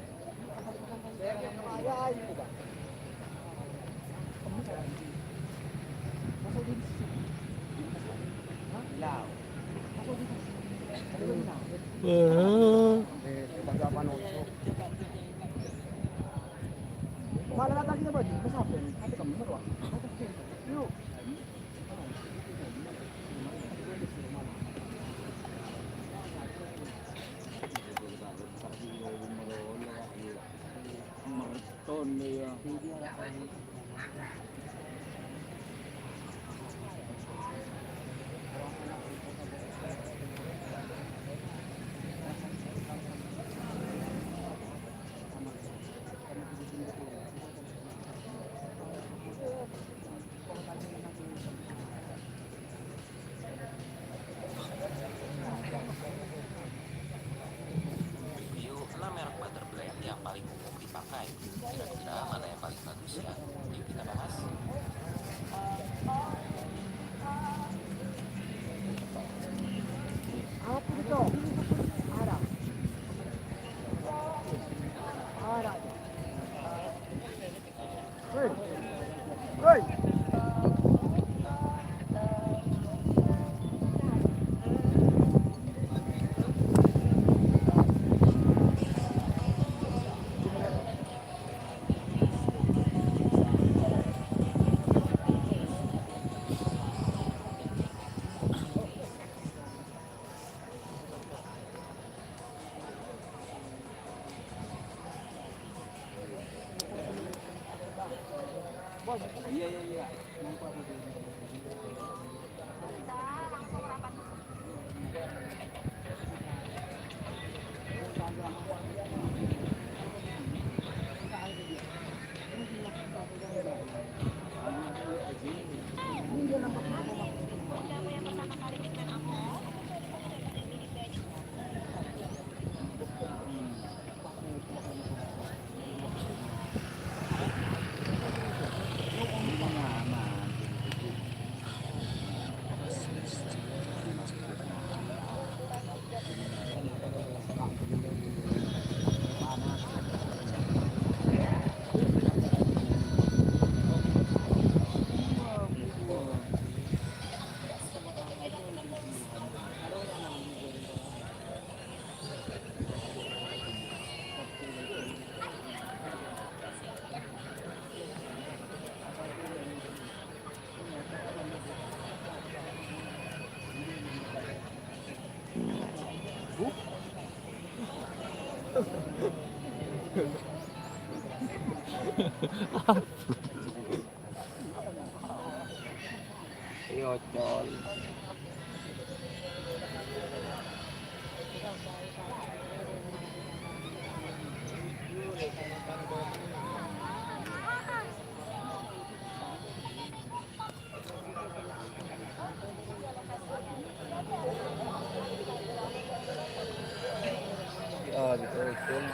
Wah. Iya, Col. Ah, gitu, Col.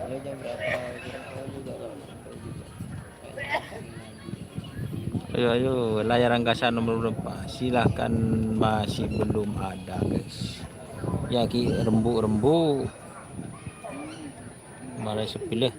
Ini jam berapa? Kira-kira juga, Bang. Ayo, ayo, layar angkasa nomor berapa? Silahkan, masih belum ada, guys. Ya, ki rembu-rembu. Marai sepi lah.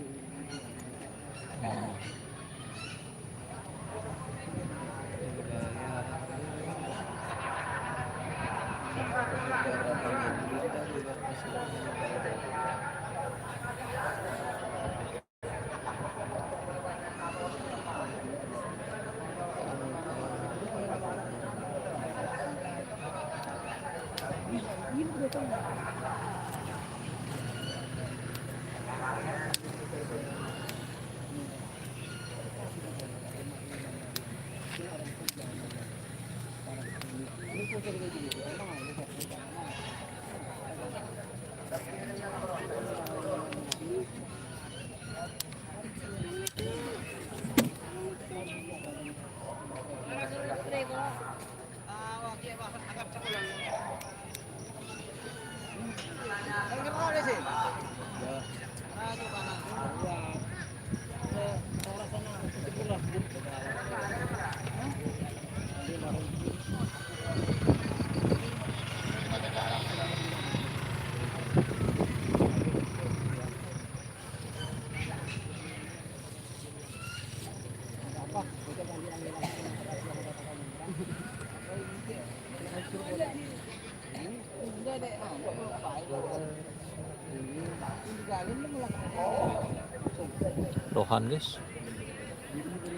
Lohan, guys.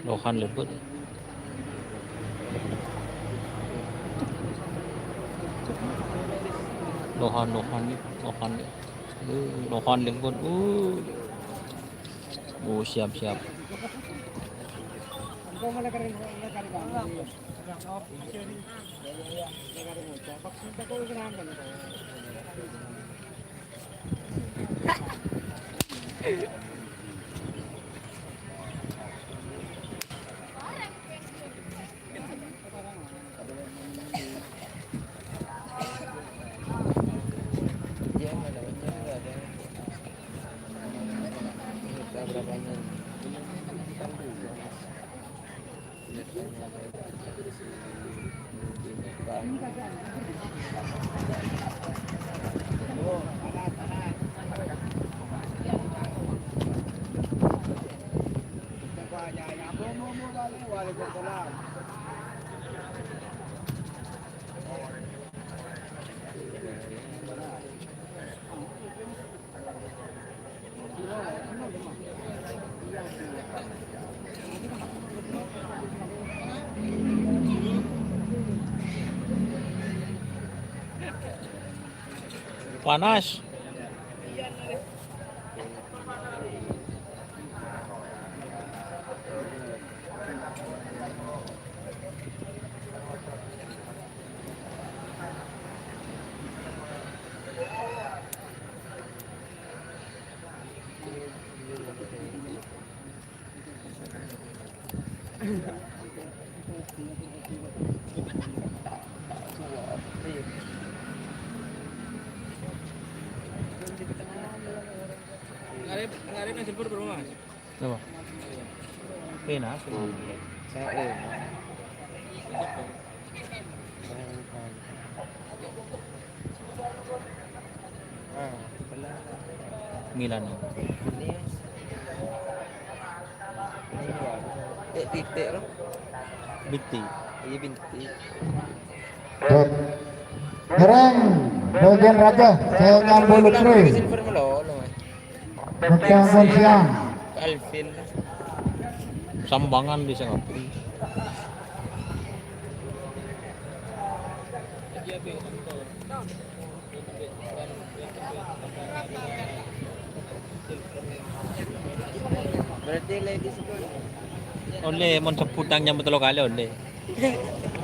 Lohan lebbot. Lohan, lohan, lohan. Uh, lohan lebbot. Uh. Oh, siap, siap. Panas. Ngarep, ngarep yang silver berapa, Mas? Apa? Pena, hmm. Saya, eh. Ah, benar. Milan. Ini, ini, eh, titik, loh. Binti'. Iya, binti'. Ngereng, bagian raja, saya nyambung lukri. Pecah siang. Alvin. Sambangan di Singapura. Berarti ladies pun. Ollè, mon sebbhutang nyampe tello kalè, ollè.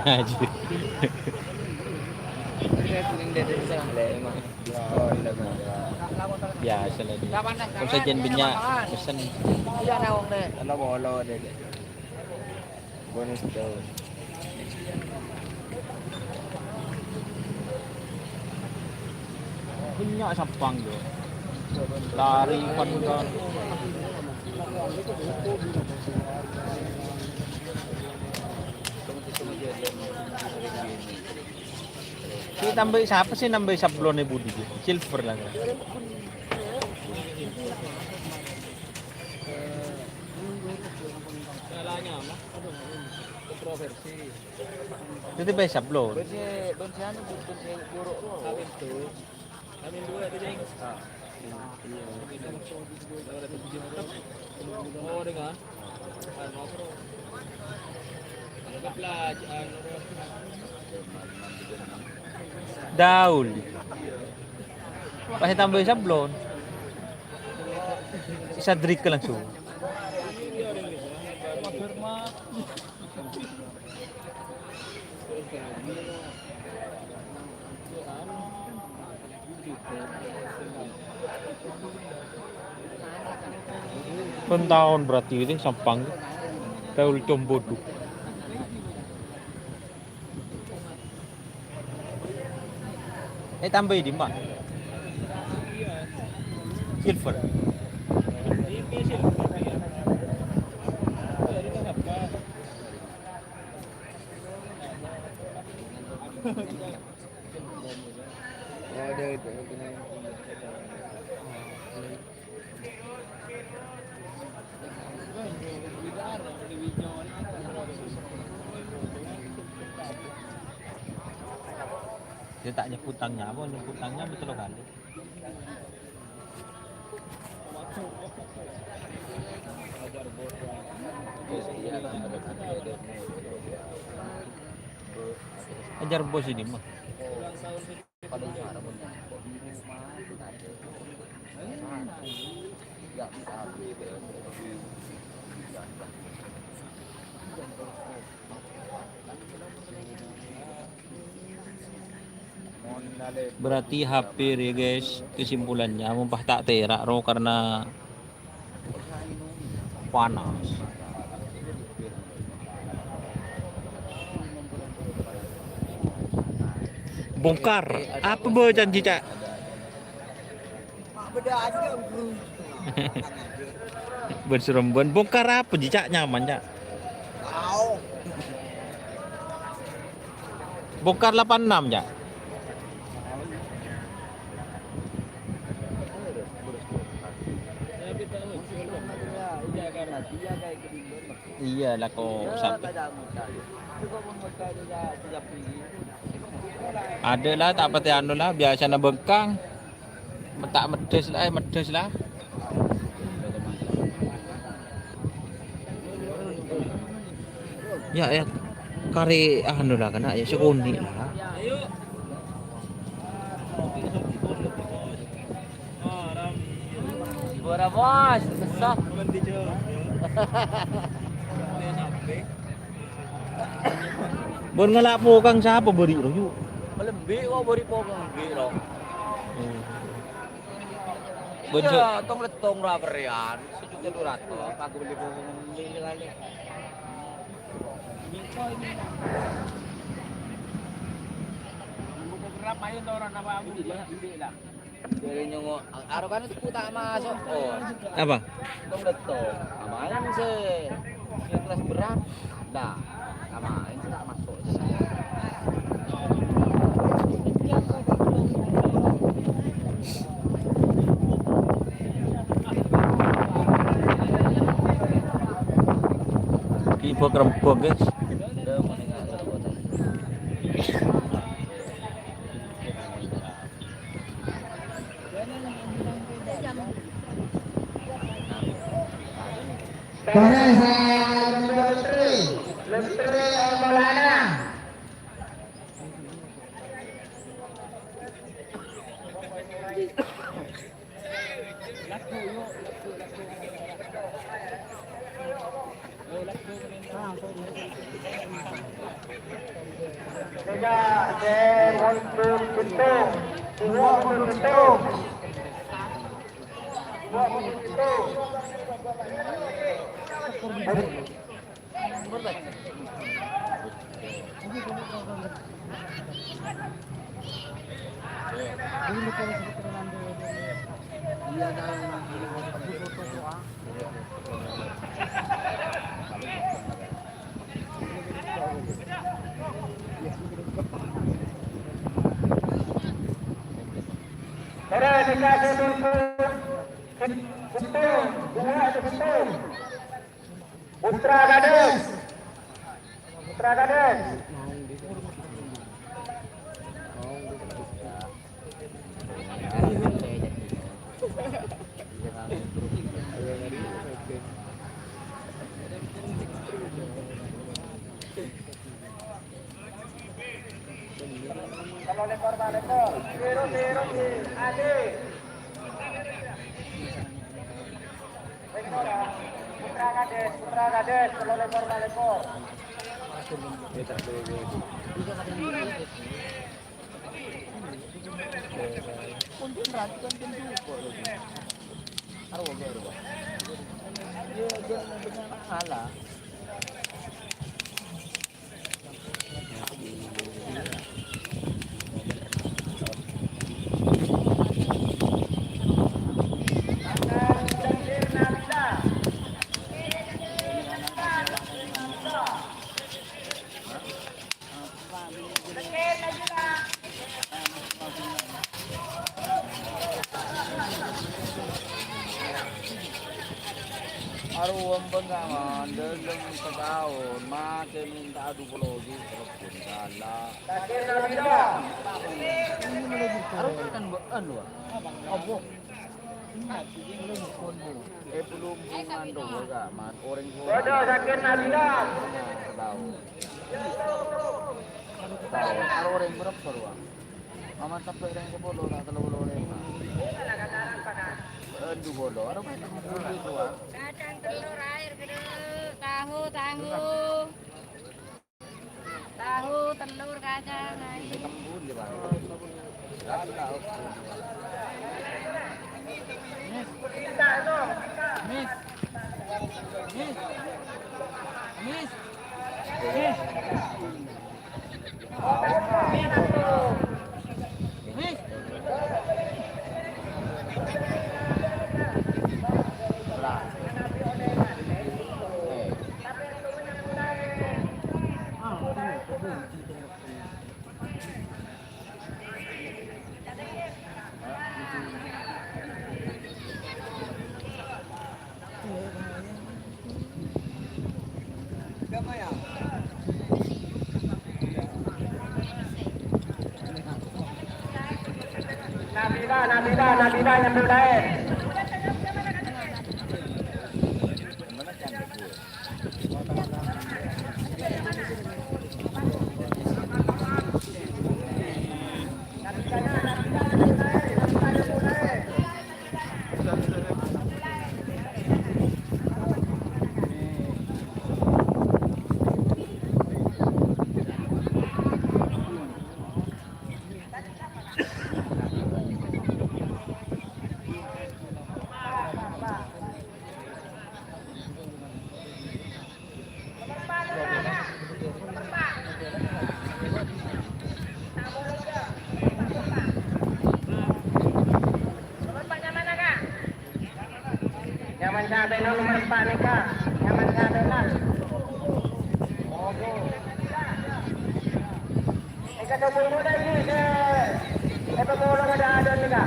Haji. Biasa lah, Di. Kon sajân bânnya' pesen. Iya, ana wong, Dek. Ana bolo, Dek. Bonus daun. Bânnya' sampang, yo. Lari, pantang. Sè tambâi sapa sè nambâi sablonè budi, Ji? Silver lah, kan? Itu tambâi sablon. Bân sè, bân sè anu, bân sè buruk. Daul. Pas tambâi sablon. Sadrika langsung. Pentaon berarti ini sampang. Daul combodu. Eh, tambâi dimma? Silver. Dia tak nyebut tangnya apa, nyebut tangnya betul kali. Ajar bos ini mah. Berarti hampir ya, guys, kesimpulannya, mon pas ta' tera' ro karena panas. Bongkar. Apa bâ janji, Cak? Bân serem bân. Bongkar apa ji, Cak? Nyaman, Cak? Bongkar delapan enam, Cak? Iya, lah kok sampai. Ada lah, tak pati anu lah, biasanya bengkang. Metak medes lah, eh, medes lah. Ya, ya, kari anu lah, kena ya, sekuni lah. Bora, Bos, kesah. Bon ngala' pokang sapa bâri' royu? Malembi' kok bâri' pokang lembi' lo. Hmm. Bon iya, se- tong lettong ra perrean, sejuta dua ratus, aku beli pokang lembi' kali. Arokana ta' maso'. Oh. Apa? Tong-tong. Amalan se, se kelas berat. Dah, amalan se ta' maso'. Ki bok rembok, guys. Terus, eh, Lenteri, Lenteri Maulana. Ora dikasih tunggu. Betul, dua itu betul. Putra Gadis. Putra Gadis. Kalau lekor, Pak, lekor. Biru, biru, adi. Putra Kades, Putra Kades, kalau lekor, Pak, lekor. Kunci berarti kan kunci kok. Arwah, arwah. Iya, jangan dengan Allah. Arowa bângawan dâlem sataon, makè mènta'a du polo juta, kalebbhun sala. Arowa kan bâ'ân, wa. Apa? Eh, belum, belum ngantuk, wa, Kak. Mat, orèng. Waduh, sakit nabi, Kak. Sataon. Sataon. Aro orèng berapa, wa? Aman sampai rèng sepuluh, tak tello puluh rèng. Aduh, bodoh. Aro main tello puluh itu, wa. Kacang, telur, air, gedeg, tahu, tahu. Tahu, telur, kacang, air. Kembun, ya, Pak. Miss. Miss. Miss. Miss. Nabila, Nabila, Nabila nyambut laèn. Sampeyan nomor empat nèka, sampeyan. Nèka coba dulu lagi, se-, apa mau ada, ada nèka?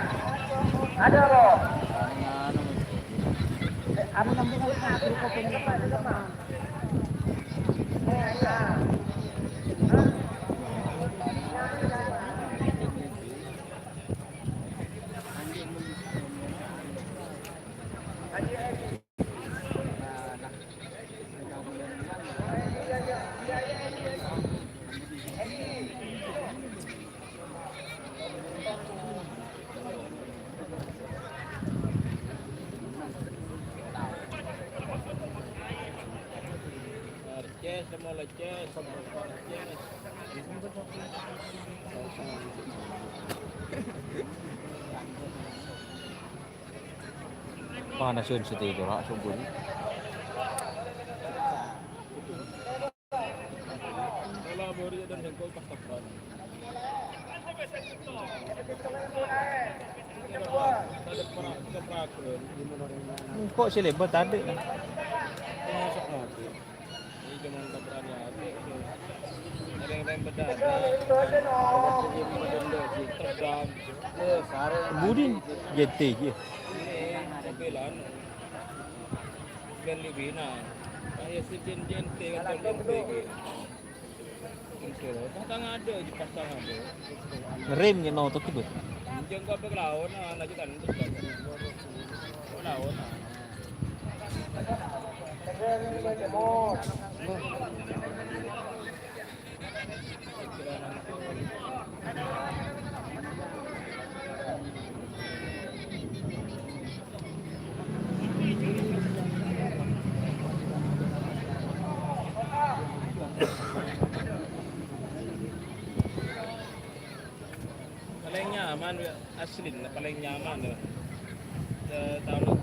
Ada, Bu? Anu, Mana sun siti itu, Rak, sungguh. Engko' sè lèbât tadâ'. Budi G T, iyâ. Ngerem ngghi' notot, Bos. Palèng nyaman, yâ, asli, palèng nyaman, yâ. Yâ, tao kok.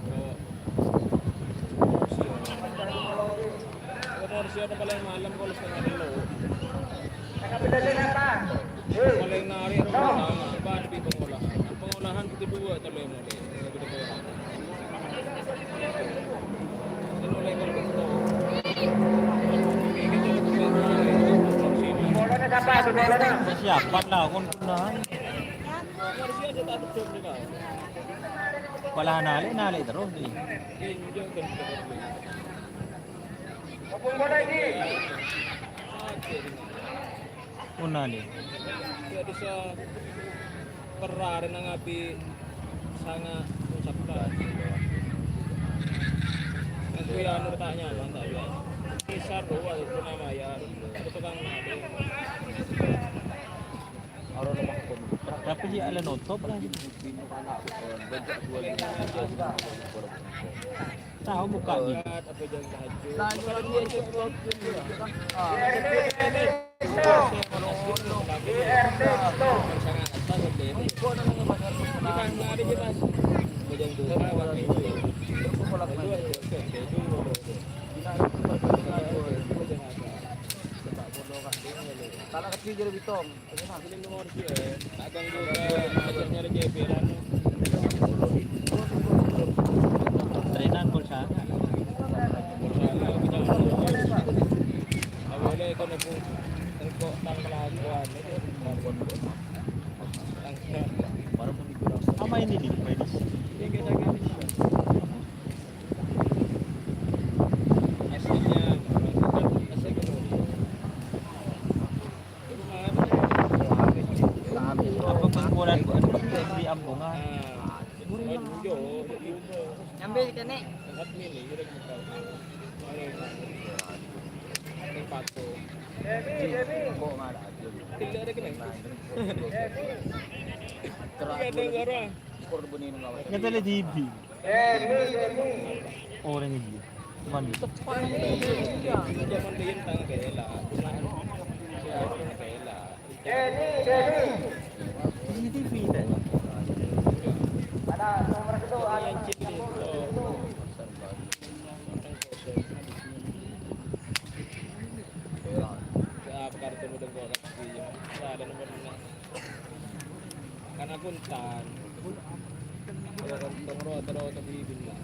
Nomor sio palèng malem kok setengah tello. Palèng narè' rowa, apa di pengolahan. Pengolahan kedua tello yang mulai. Persiapan lah, kon. Kala nalè', nalè' terros, nih. Onah, nih. Gak bisa perra rena ngabi sanga ucapkan. Itu ya, nur tanya, mantap ya. Misal, oh, ada pun nama ya. Ada tukang nalè'. Tapi dia ada nutup lah. Tao buka ni. Kalau kecil jadi bitong. Trenan pulsa. Apa ini, di? Apa pengkolan di Ambungan? Nyambi kene. Ngetele dibi. Orang ini. Mandi. Ini T V tadi. Karena Puntan. Kalau Puntan roto-roto di Bima.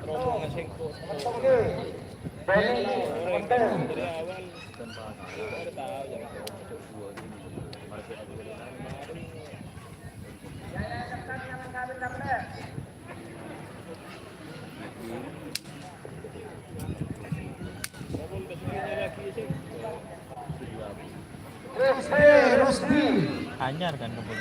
Rombongan sengko'. Dari awal. Anyar kan kebun.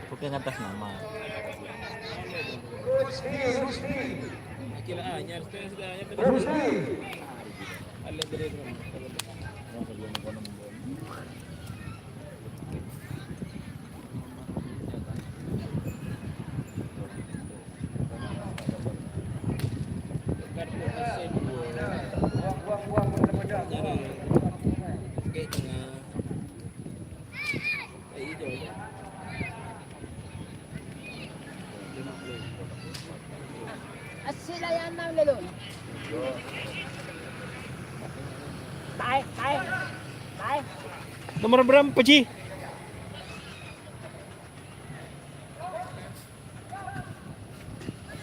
Bukan atas nama. Nomor berapa, Ji?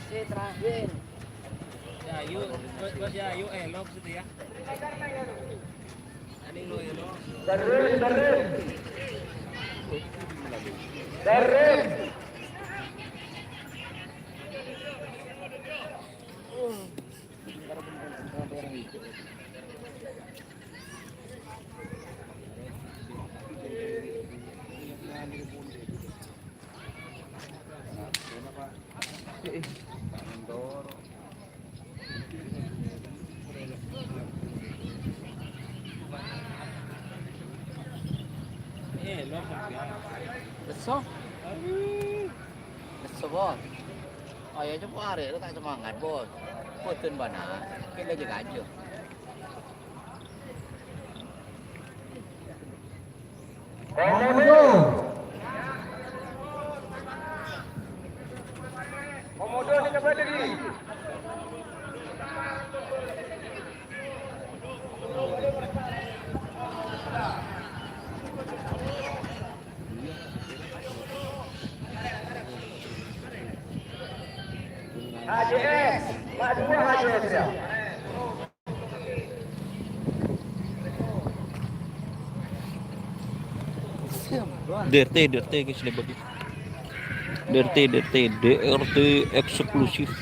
Sè terakhir. Yayu, buat, buat Yayu, eh, lok situ ya. Ani lo ya, lok. Terus, terus. Terus. Lesso? Lesso, Bos. Ayo, coba arè, lu tak semangat, Bos. Boten bana. Kita jaga aja. Komodo. Komodo sing kembali. H J S, Pak Dua H J S ya. D R T, D R T, guys, lebat. D R T, D R T, D R T eksklusif.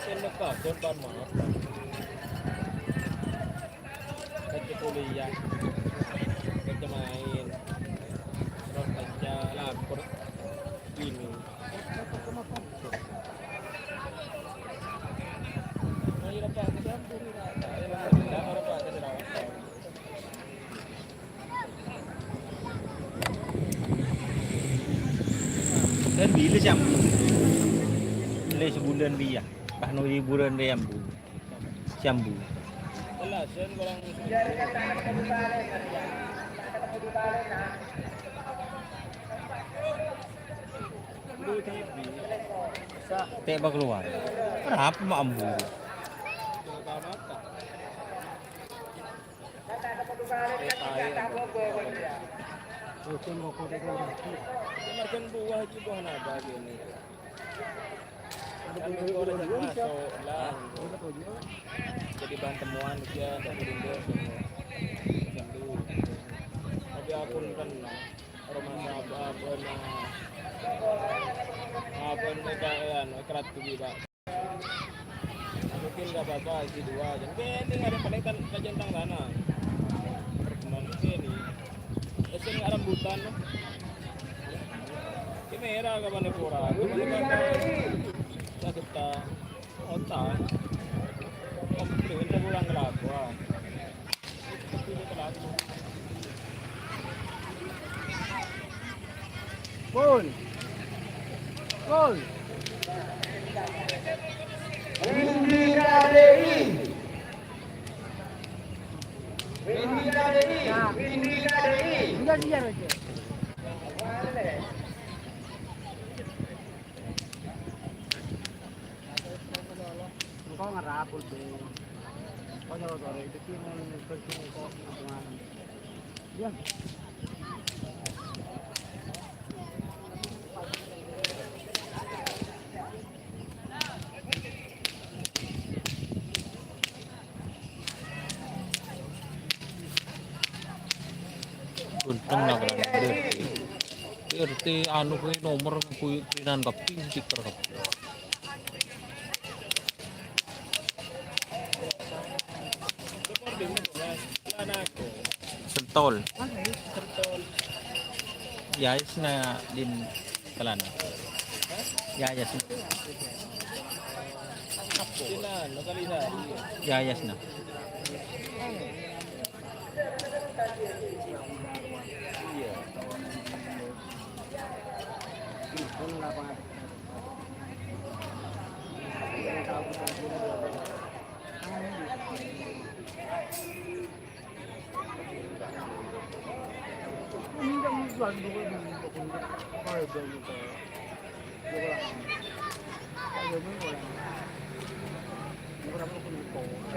Sènèka, Jon, pan maaf, Pak. Kècè kuliah, kècè maèn, terros kècè lapor binè. Nah, iyâ, Pak, kècè ampon, Pak. Alhamdulillah, Pak, kècè rawat. Kan bilâ sè ambu? Lè sabulân bi' iyâ. Pas no hiburan rè ambu. Sè ambu. Tè' pakalowar. Arapa ma' ambu? Margân buah iki buah napa kènè? Kan engko' rèya masuk lah. Jadi bahan temuan iki ya, dâri Indo. Tapi aku kan rumah sahabat, apa, nah. Apa, mereka, ya, anu, kerat tuh, Pak. Mungkin nggak apa-apa, isi dua aja. Mungkin ini ada paling kan kajentang sana. Pertemuan ini. Esen rambutan, no. Ini merah kapan kurang? Kapan kurang? Saya getah. Otak. Komplit, ini pulang ke Labuan. Gol. Gol. Indi K D I. Ganteng lah, Bang. R T anu kuwi nomor kuwi prinan kabbhi, stiker kabbhi. Sentol. Yaisna din kalana. Yaisna. Yaisna.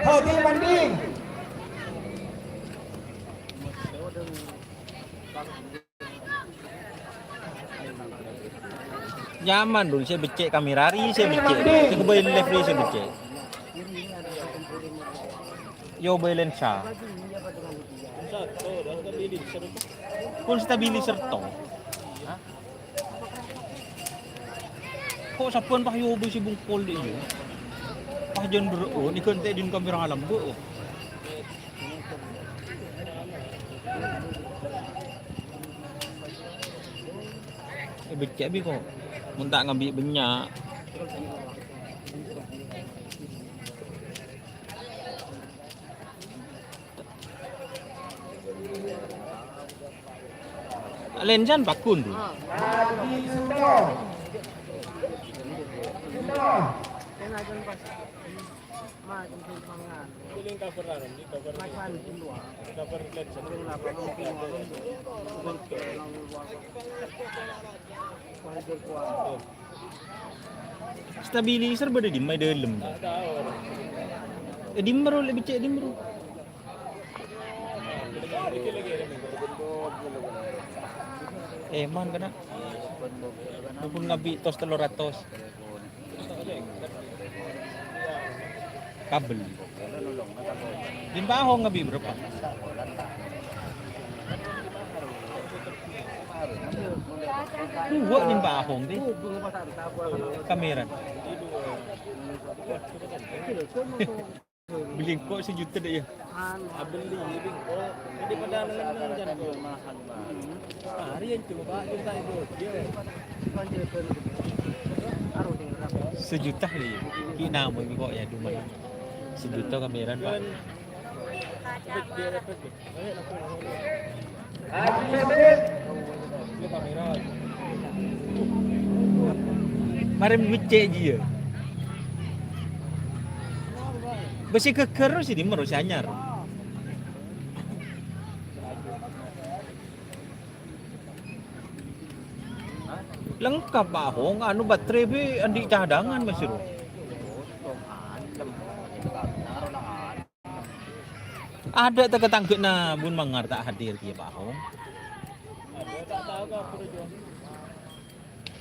Haji Mandi. Nyaman, Dul, sè beccè' kamera rè, sè beccè'. Sè ghâbây lèf rè, sè beccè'. Yo, ghâbây lensa. Pon stabilizer to. Ko' sabbhân pas yo ghâbây sè bungkol dhi' iyâ. Pas jân berrâ', oh, nèghântè' dhin kamera lambâ', oh. Eh, beccè' bi' ko'. Mon ta' ngambi' bânnya'. Lènsan paggun, Du. Piling cover anu, ini cover ini. Cover lens. Stabilizer bâdâ dimma è dâlem? È dimma ro, lè beccè' è dimma ro? Èman kana. Pon ngambi' tos tello ratos. Kabel. Din Pak Ahong ngambi' berapa? Dua din Pak Ahong deh. Kamera. Beli engko' sejuta deh ya. Ah, beli, beli engko'. Jadi pada neng-neng kan. Ah, hari yang cuma, Pak, juta itu. Dia. Sejuta deh. Ki namo engko' ya, cuma. Sejuta kamera, Pak. Marè beccè' jiyâ. Bâ sè ghâgghâr sè dimma ro sè anyar. Lengkap, Pak Ahong, anu, baterai bi' andi' cadangan, Mas, ro. Adâ' tèka-tanggâna Bun Mangar ta' hadir kèya, Pak Ahong.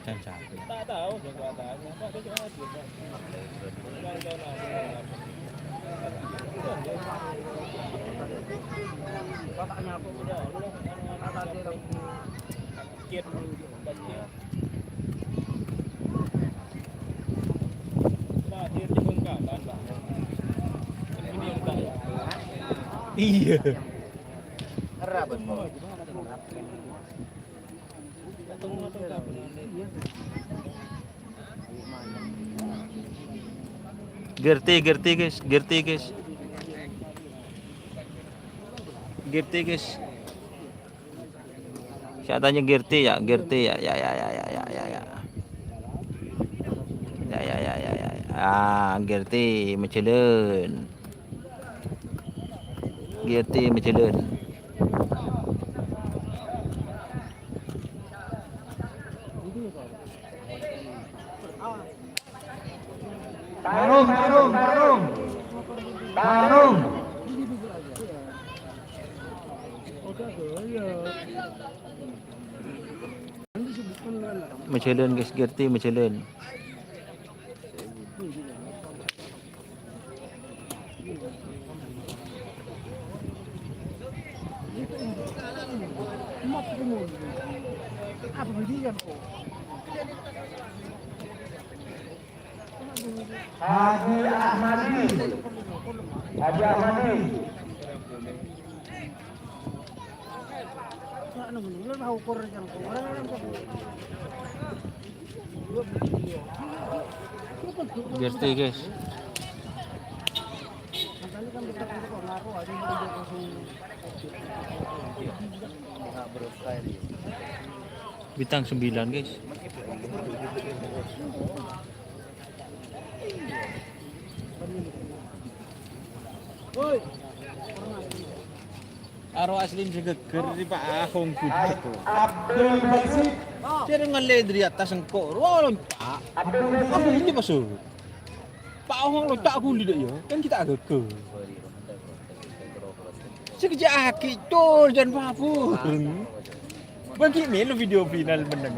Can capek. Iyâ. Gerti, gerti, guys, gerti, guys. Gerti, guys. Saya tanya Gerti ya, Gerti ya, ya, ya, ya, ya, ya, ya, ya. Ya, ya, ya, ya, ya, ya. Ah, Gerti, majalan. G R T majhâlân. Tarung, tarung, tarung. Tarung. Majhâlân, guys, G R T majhâlân. Haji Ahmadi. Haji Ahmadi. G R T, guys. Bintang sembilan, guys. Aro asli sè ghâggâr rè Pak Ahong budhek. Abdul Basit. Sè rè ngallè dâri attas engko', ro lonca'. Abdul Basit. Apa ini, Pak Sur? Pak Ahong lonca' ghuli dâ' iyâ, kan kita ghâggâr. Sè kejjhâ' aki' cor jân pabur. Bâgi mèlo video final mennang.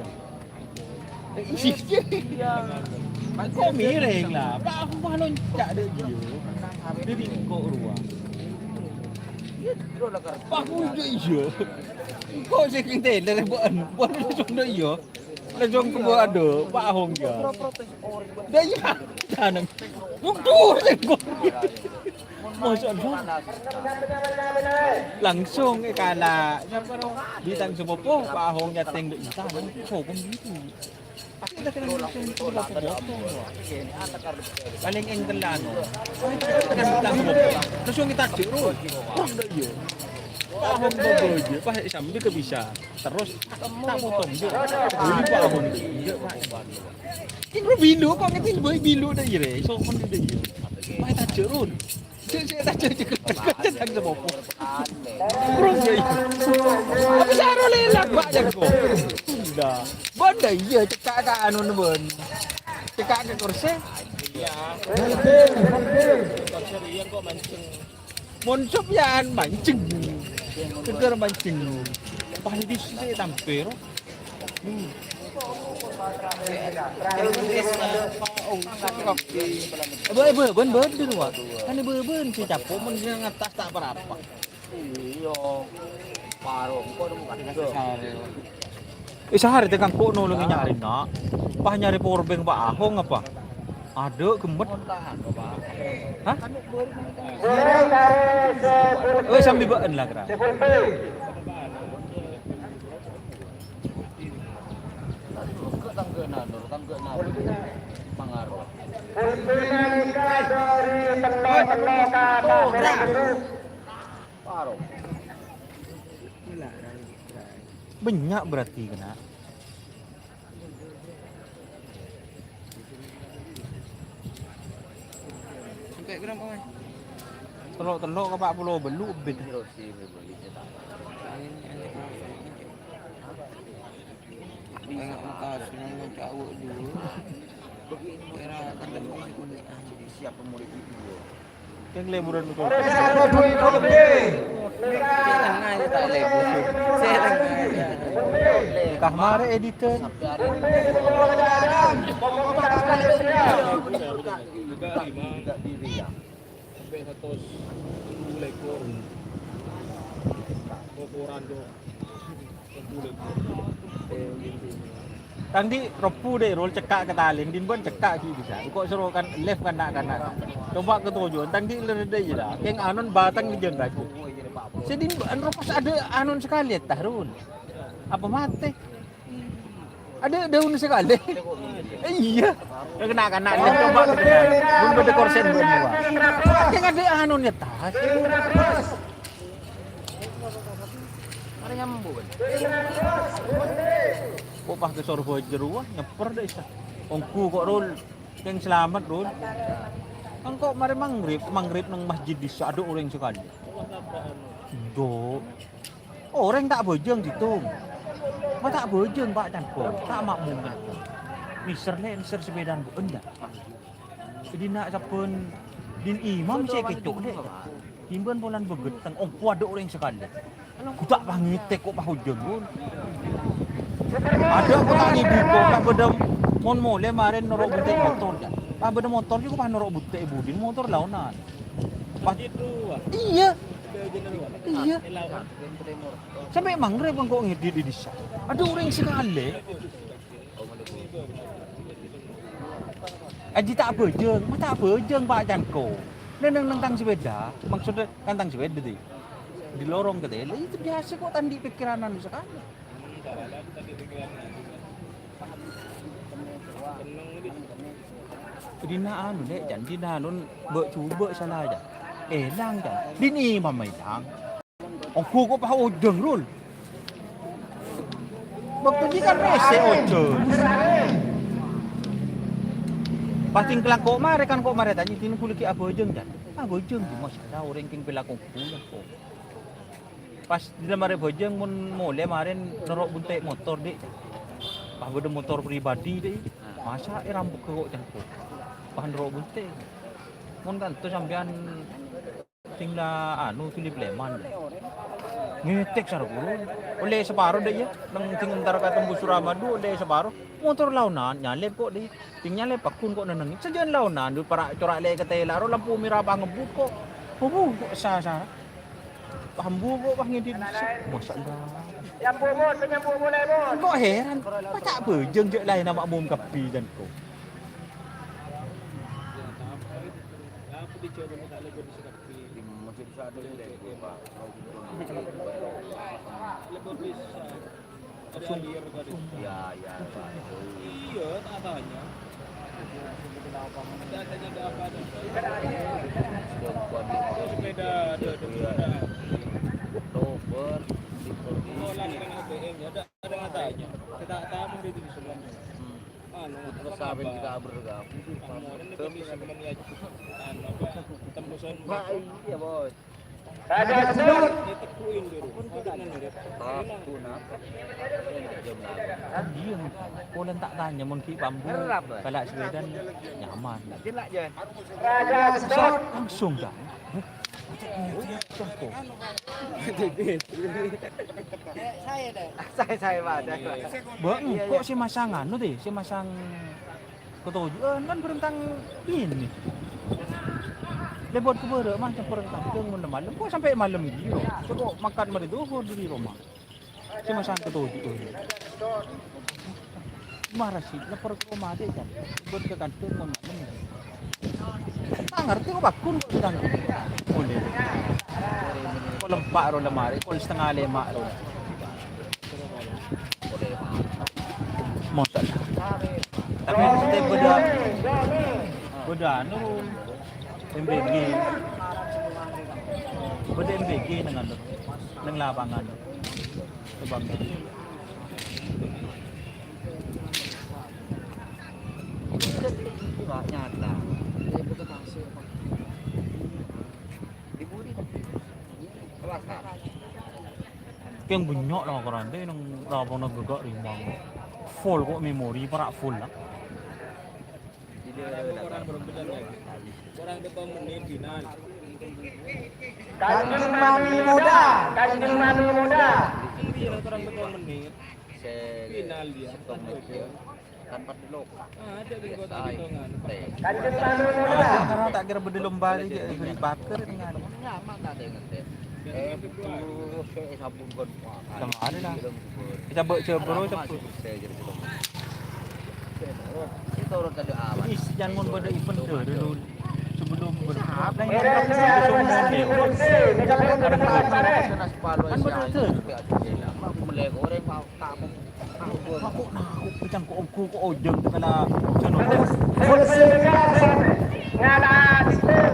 Kok mireng la, Pak, aku mah lonca' dâ' iyâ. Dâri engko' rowa. Pak, aku dâ' iyâ. Engko' sè kentè dâri bân, bân langsung dâ' iyâ. Langsung kembali, aduh, Pak Ahong ya. Dâ' iyâ, tanang. Waduh, engko'. Masya Allah. Langsung èkala'. Bintang sè popo, Pak Ahong nyatèng dâ' iyâ, tanang. Sokong gitu. Palèng èngkel anu. Tekan bintang sè popo. Langsung ètajhâk, ro. Wah, dâ' iyâ. Paham, Bobo, iyâ. Pas sambi kè bisa. Terros, ta' potong, iyâ. Bâli paham, iyâ, Pak. Kèng ro bilu, kok ngètèl bâi bilu dâ' iyâ, rè. Sokon dâ' iyâ. Pas ètajhâk, ro. Cek, cek, tak cek, cek, cek, cek, cek, cek, apa? Burung, ya, iya. Aku saro lelak, Pak, ya, kok. Sudah. Bân dâ' iyâ, cekka' ka anu, bân. Cekka' ka korsè. Mon Sofyan mancèng. Ghâggâr mancèng. Pas di sini tampil. Bâ-, bâbân bâdâ, wa. Kan bâbân sè capo' mon sè ngattas ta' pa-rapa. Iyâ. Paro, engko' nemu kadhâ'. Eh, saarè tèkang ko' nolongè nyarè, na'. Pas nyarè power bank Pak Ahong apa? Adâ', ghemmet. Hah? Weh, sambi bâ'en la, kèra. Pulpina nèka dâri tello-tello ka Pak Guru. Bânnya' berarti kèna. Sampai berapa, Mas? Tello'-tello' ka pa' polo bâllu' ebbit. Enggak, enggak, senang, enggak, jauh dulu. Era kan lebih kuliah. Kan liburan betul. Setengah aja tak libur. Setengah aja. Kah mare editor. Sampai satus sepuluh ekor. Kokoran tuh. Tang di' rebbu dâ', Rul, cekka' ka talèng, din bân cekka' ghi' bisa. Engko' soro kan live kan na'-kana'. Coba ketojo, tang di' lèrè dâ' iyâ la. Kèng anon batang di jân baju. Sè din bân ro pas adâ' anon sakalè, ta', Rul. Apa matè? Adâ' daun sakalè. Iyâ. Kèng na'-kana' live coba. Bân bâdâ korsèn bân wa. Kèng adâ' anon iyâ, ta'. Arè nyambut. Kok pas ka Sorbhâjâ rowa, nyèpèr dâ' issa. Ongghu kok, Rul. Kèng salamet, Rul. Engko' marè maghrib, maghrib neng masjid dissa' adâ' orèng sakalè. Enjâ'. Orèng ta' abhâjâng dhitong. Ma' ta' abhâjâng, Pa', can engko'. Ta' ma'mum, can engko'. Mèsèr, Lè', mèsèr sapèdana bâ'na, enjâ'. Dhâddhi na' sabbhân dhina imam sè kèco', Lè'. Timbân polana bâgâtèng, ongghu adâ' orèng sakalè. Ghu ta' pangètèk kok pahojâng, Bun. Adâ' kok ta' ngèdhing kok, pas bâdâ mon molè marèn noro' bunte' motor, jâ. Pas bâdâ motor jâ kok pas noro' bunte' è budina, motor laonan. Pas, iyâ. Iyâ. Sampè' maghrib engko' ngèdhing è dissa'. Adâ' orèng sakalè. Ajjhi ta' abhâjâng, ma' ta' abhâjâng, Pa', can engko'. Neng, neng, neng tang sapèda, maksudnya kan tang sapèda, di, di lorong katèlè, itu biasa kok, ta' andi' pikiran anu sakalè. Dhina anu, Lè', can, dhina anu, bâ' jhubâ' sala, can. Èlang, can. Dhina imam èlang. Ongghu kok pahojâng, Rul. Bâkto dhika kan rèsè ojâng. Pas tinggal kok marè, kan kok marè tanya, "Dhina ghulâ ghi' abhâjâng, can?" "Abhâjâng, Di, masalah orèng kèng pèlako ghulâ kok." Pas dhina marè bhâjâng, mon molè marèn noro' bunte' motor, Di'. Pas bâdâ motor pribadi, Di'. Masa' èrambek kok, can kok. Pas noro' bunte'. Mon kantos sampèyan Sing la anu, Philip Leman. Ngètèk sara ghulâ. Ollè saparo dâ' iyâ. Neng sing entar ka tembus Suramadu ollè saparo. Motor laonan nyalèp kok dâ'. Sing nyalèp pagghun kok nennengngè. Sajân laonan dâ' para' cora' lè' katèla ro lampu mèra pangebbut kok. Obu, kok sa-, sara. Pambu kok pas ngèdhing. Masya Allah. Nyambu, Bos, nyambu mulai, Bos. Kok heran? Pas ta' bhâjâng jâ' laènna ma'mum kabbhi, can kok. Iya, iya, iya. Iya, tak tanya. Tidak tanya ada apa ada. Sepeda, ada, ada sepeda. Oktober, Oktober. Sekolah dengan A T M, ya, ada, ada yang tanya. Kita tamu di sini semua. Hmm. Anu, terus apa yang kita bergabung? Anu, ini bagi semuanya. Anu, apa? Tembusan. Wah, iya, Bos. Raja Sud. Aku napa? Iyâ, polana ta' tanya mon ghi' pambu, kala' sepedana nyaman. Raja Sud. Langsung, Kang. Sae, sae, Pak. Bang, kok sè masang anu, deh, sè masang Ketoju'ân kan berentang ini. Lèbât ka bârâ' mah, cempor ka kandhâng mon malem. Kok sampè' malem ghi, ro? Kok mangkat marè dhuhur dâri roma. Sè masang ketoju'ân. Mara sè nyempor ka roma dâ' kan. Lèbât ka kandhâng mon malem. Ta' ngartè kok pagghun kok kandhâng. Ollè. Kok lempa' ro lemari, kok setengah lèma' ro. Mosok. Tapè bâdâ, bâdâ anu, M B G. Bâdâ M B G neng anu, neng lapangan. Coba. Nyata. Kèng bânnya' la karante neng lapangan gâgâ' rimang. Full kok memori, para' full la. Kanjeng Mami Muda, Kanjeng Mami Muda. Final dia. Kan padâ lho. Kanjeng Mami Muda. Karena tak kira bâdâ lomba lagi, beri bakar dengan. Nyama tak ada ngerti. Eh, sampun kon. Kemana dah? Kita bawa coba, coba. Ini jangan mau bâdâ event dulu. Sebelum ber-, kan bâdâ tuh. Aku melihat orang mau Aku nako, cangko ongko ko ojang kala jano.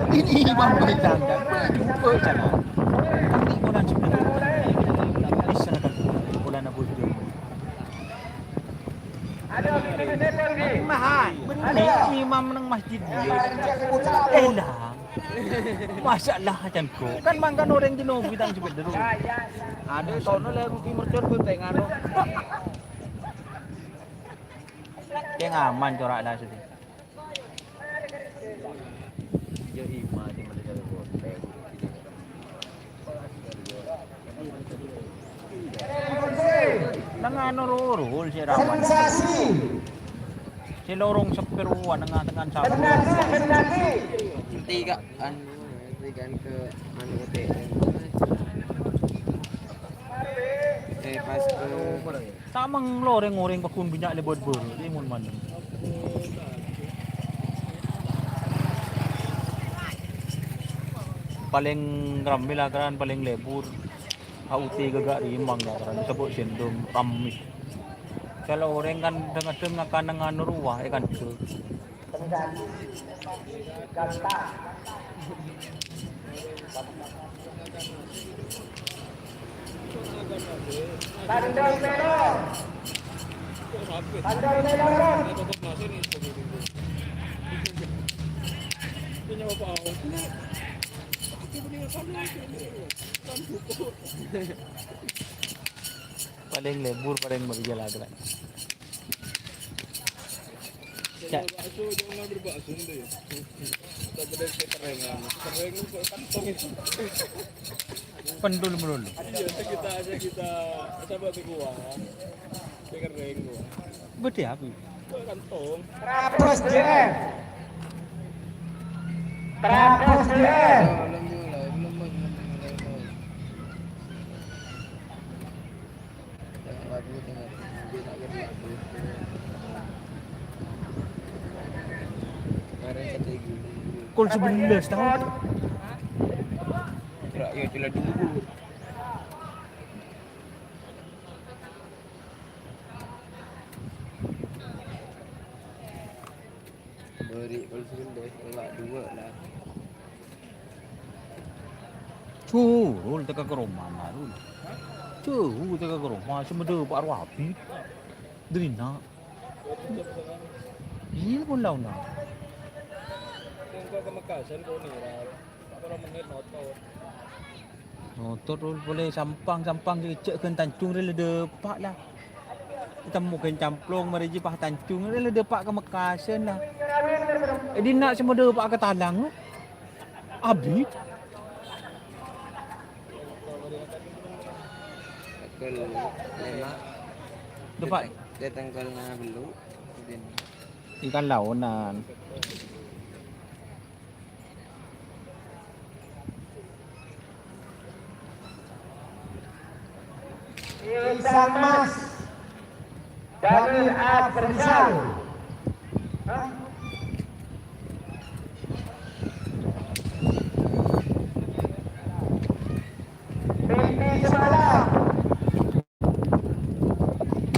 Ini imam bintang dan berjumpa sana. Tapi bulan sebenarnya bisa kan bulan Abu Jum. Mahal, bener imam nang masjid dia. Eh lah. Masyaallah, can go. Kan mangkana orèng dino bintang jepit dulu. Ada tono lah, Budi Mercon, gue tengah no. Yang aman corak lah, sedih. Ya, ima, di mana jadi hotel. Nang anu rurul si rawan. Sensasi. Si lorong sepir wa nengah-tengah sabu. Sensasi, sensasi. Tiga anu, tiga ke anu T M. Eh, pas ke Tamang lo rèng-orèng paggun bânnya' lèbât bârâ', è mon manèng. Palèng rammè la karan palèng lebur. A U T ghâgghâ' rèmang la karan, sebbo' sèndong rammè. Kalau orèng kan dhâng-kadhâng ngakan ngan rowa, è kan. Tandhâ mèlo. Tandhâ mèlo. Palèng lebur, palèng meriah la, Kak. Cak. Bakso, jangan ngambil bakso, Ndè. Kita gede sekeringan. Kering kok kantong itu. Pendul melulu. Iya, kita aja kita coba di gua. Kering gua. Beda apa? Kok kantong. Trabos D R. Trabos D R. Belum mulai, belum mulai, belum mulai. Kol sebelas tahun. Rakyat jelas dulu. Beri polisi deh, elak dua lah. Jhurul teka ka roma, Rul. Jhurul teka ka roma, sè madhâpa' rowa abit. Dâri na'. Iyâ, pon laona. Engko' ka Mekkasan koni, Ral. Patang polo menit notot. Notot, Rul, polè Sampang, Sampang jhâ' ghân Tanjung rè la dâpa' la. Ètemmo ghân Camplong, marè jiyâ pas Tanjung rè la dâpa' ka Mekkasan la. È dinna' sè madhâpa' ka Talang, abit. Tanggal lima. Dâpa'. Dâteng tanggal lima belas. Ikan laonan. Insan Mas Daniel Afrizal. Hah? Mimpi semalam.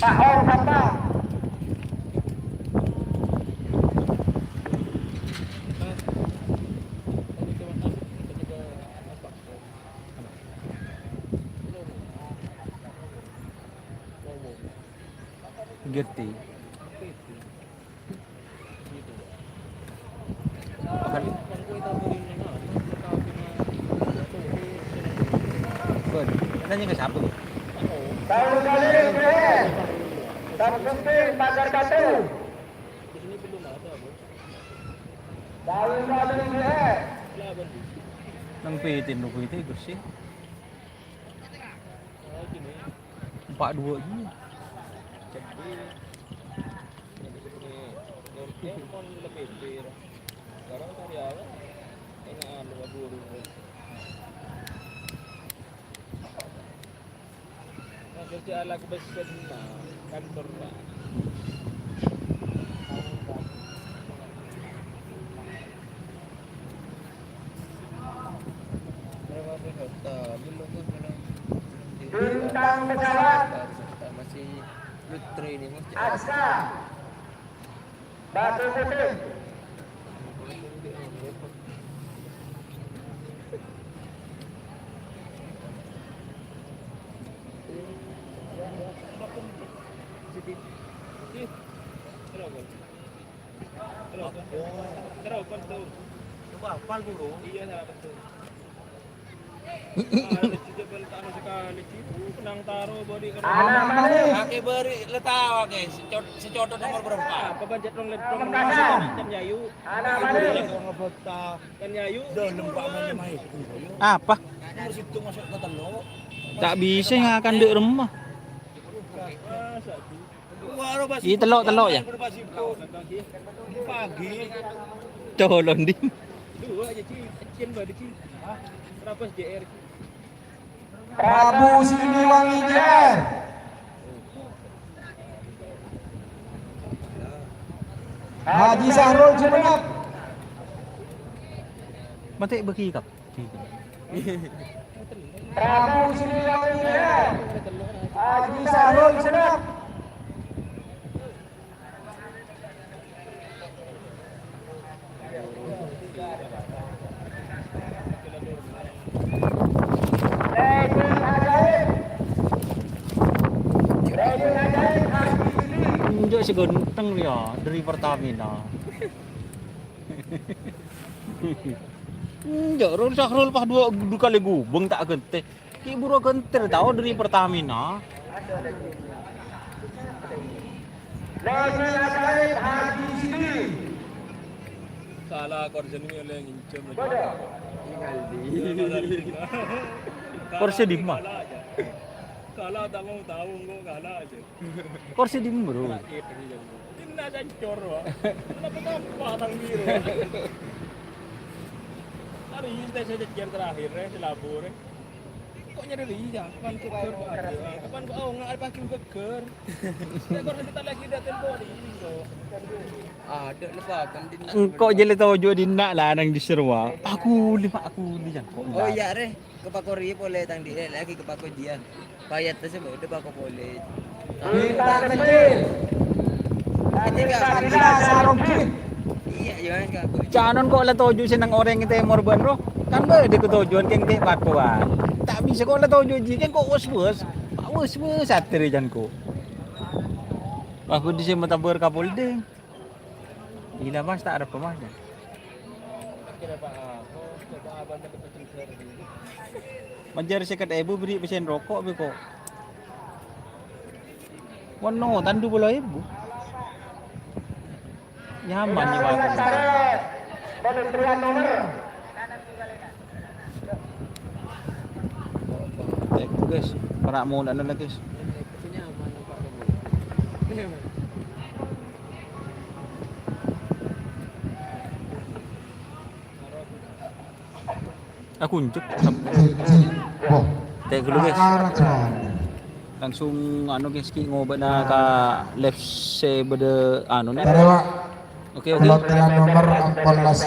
Pak Om Bambang. Getty. Bân, nanya ka sapa? Tahu kali ini, Samsudin Pagar Batu. Tahu kali ini, Nang P T nunggu itu, Gus, sih. Empat dua ini. Nah, kerja ala kebesaran kantor, Pak. Bintang pesawat. Masih training. Aska. Batu Putih. Apal dulu. Iya, salah betul. Ah, lucu jebel tak ada sekali, Ci. Uh, kenang taro balik ke Anak manis. Ake beri le tao ake, secot-, secotot nomor berapa? Apa banjat rong let-, rong let-, kan yayu. Anak manis. Rong lebota. Kan yayu. Dah, lembak mana mai. Apa? Nomor situ masuk ke telok. Tak bisa ngakan dek remah. Masa, Ci? Ih, telok, telok, ya? Pagi. Colon, Dim. Dua aja, Ci. Cen balik, Ci. Rapas J R, Ci. Prabu Siliwangi J R. Haji Sahrul Sumenep. Mate bagi kap. Prabu Siliwangi, Haji Sahrul Sumenep. Enjak sè ganteng ya, dari Pertamina. Enjak, Rul Sahrul pas dua, dua kali gubeng tak gantè. Ki buru gantè tao dari Pertamina. Lagi ajaib Haji Siti. Salah, kor jenenge oleh nginjem lagi. Kor sè dimma? Kalah aja. Kalah tak mau tahu, kok kalah aja. Kor sè dimma, Bro? Sakit ini, Jang. Ini cancor, Pak. Kenapa tampak tang biru? Hari ini saya jajan terakhir, eh, selabur, eh. Kok nyari ria? Kapan geger, Pak? Kapan kok, oh, nggak ada pagi geger. Saya kok nanti tak lagi datang kok di ini, kok. Ada lepakan di nak. Engko' jhâ' la toju' dinna' la nang dissa' rowa. Aku li, Pak, aku li, Jang. Kok Oh, enggak? Iya, Re. Kepako ri polè tang dhi', lagi kepako jiyâ. Payat sè bâdâ pako polè. Bintang kecil. Ini enggak Sakina Saronggi. Iya, iya, enggak. Canon kok la toju' sè nang orèng tèmor bân ro. Kan bâdâ katoju'an kèng tè' pakowan. Ta' bisa kok la toju' jhi kèng kok wes-wes. Wes-wes atèrè jhâ' kok. Wah, budi sè matabâr ka Poldeng. Gila, Mas, ta' arep, Mas, ya? Akhirnya, Pak, aku coba abang dapat pencegah dulu. Manjâr sèket èbu bèrri' pèssèna roko', beko. Wano, tan dua puluh èbu. Nyaman, nyaman. Penentuan nomor. Eh, guys, para' molana la, guys. Aku unjuk. Tè' ghâllu, guys. Langsung, anu, guys, ki ngobâna ka live sè bâdâ, anu, nè. Oke, oke. Lotteran nomor empat belas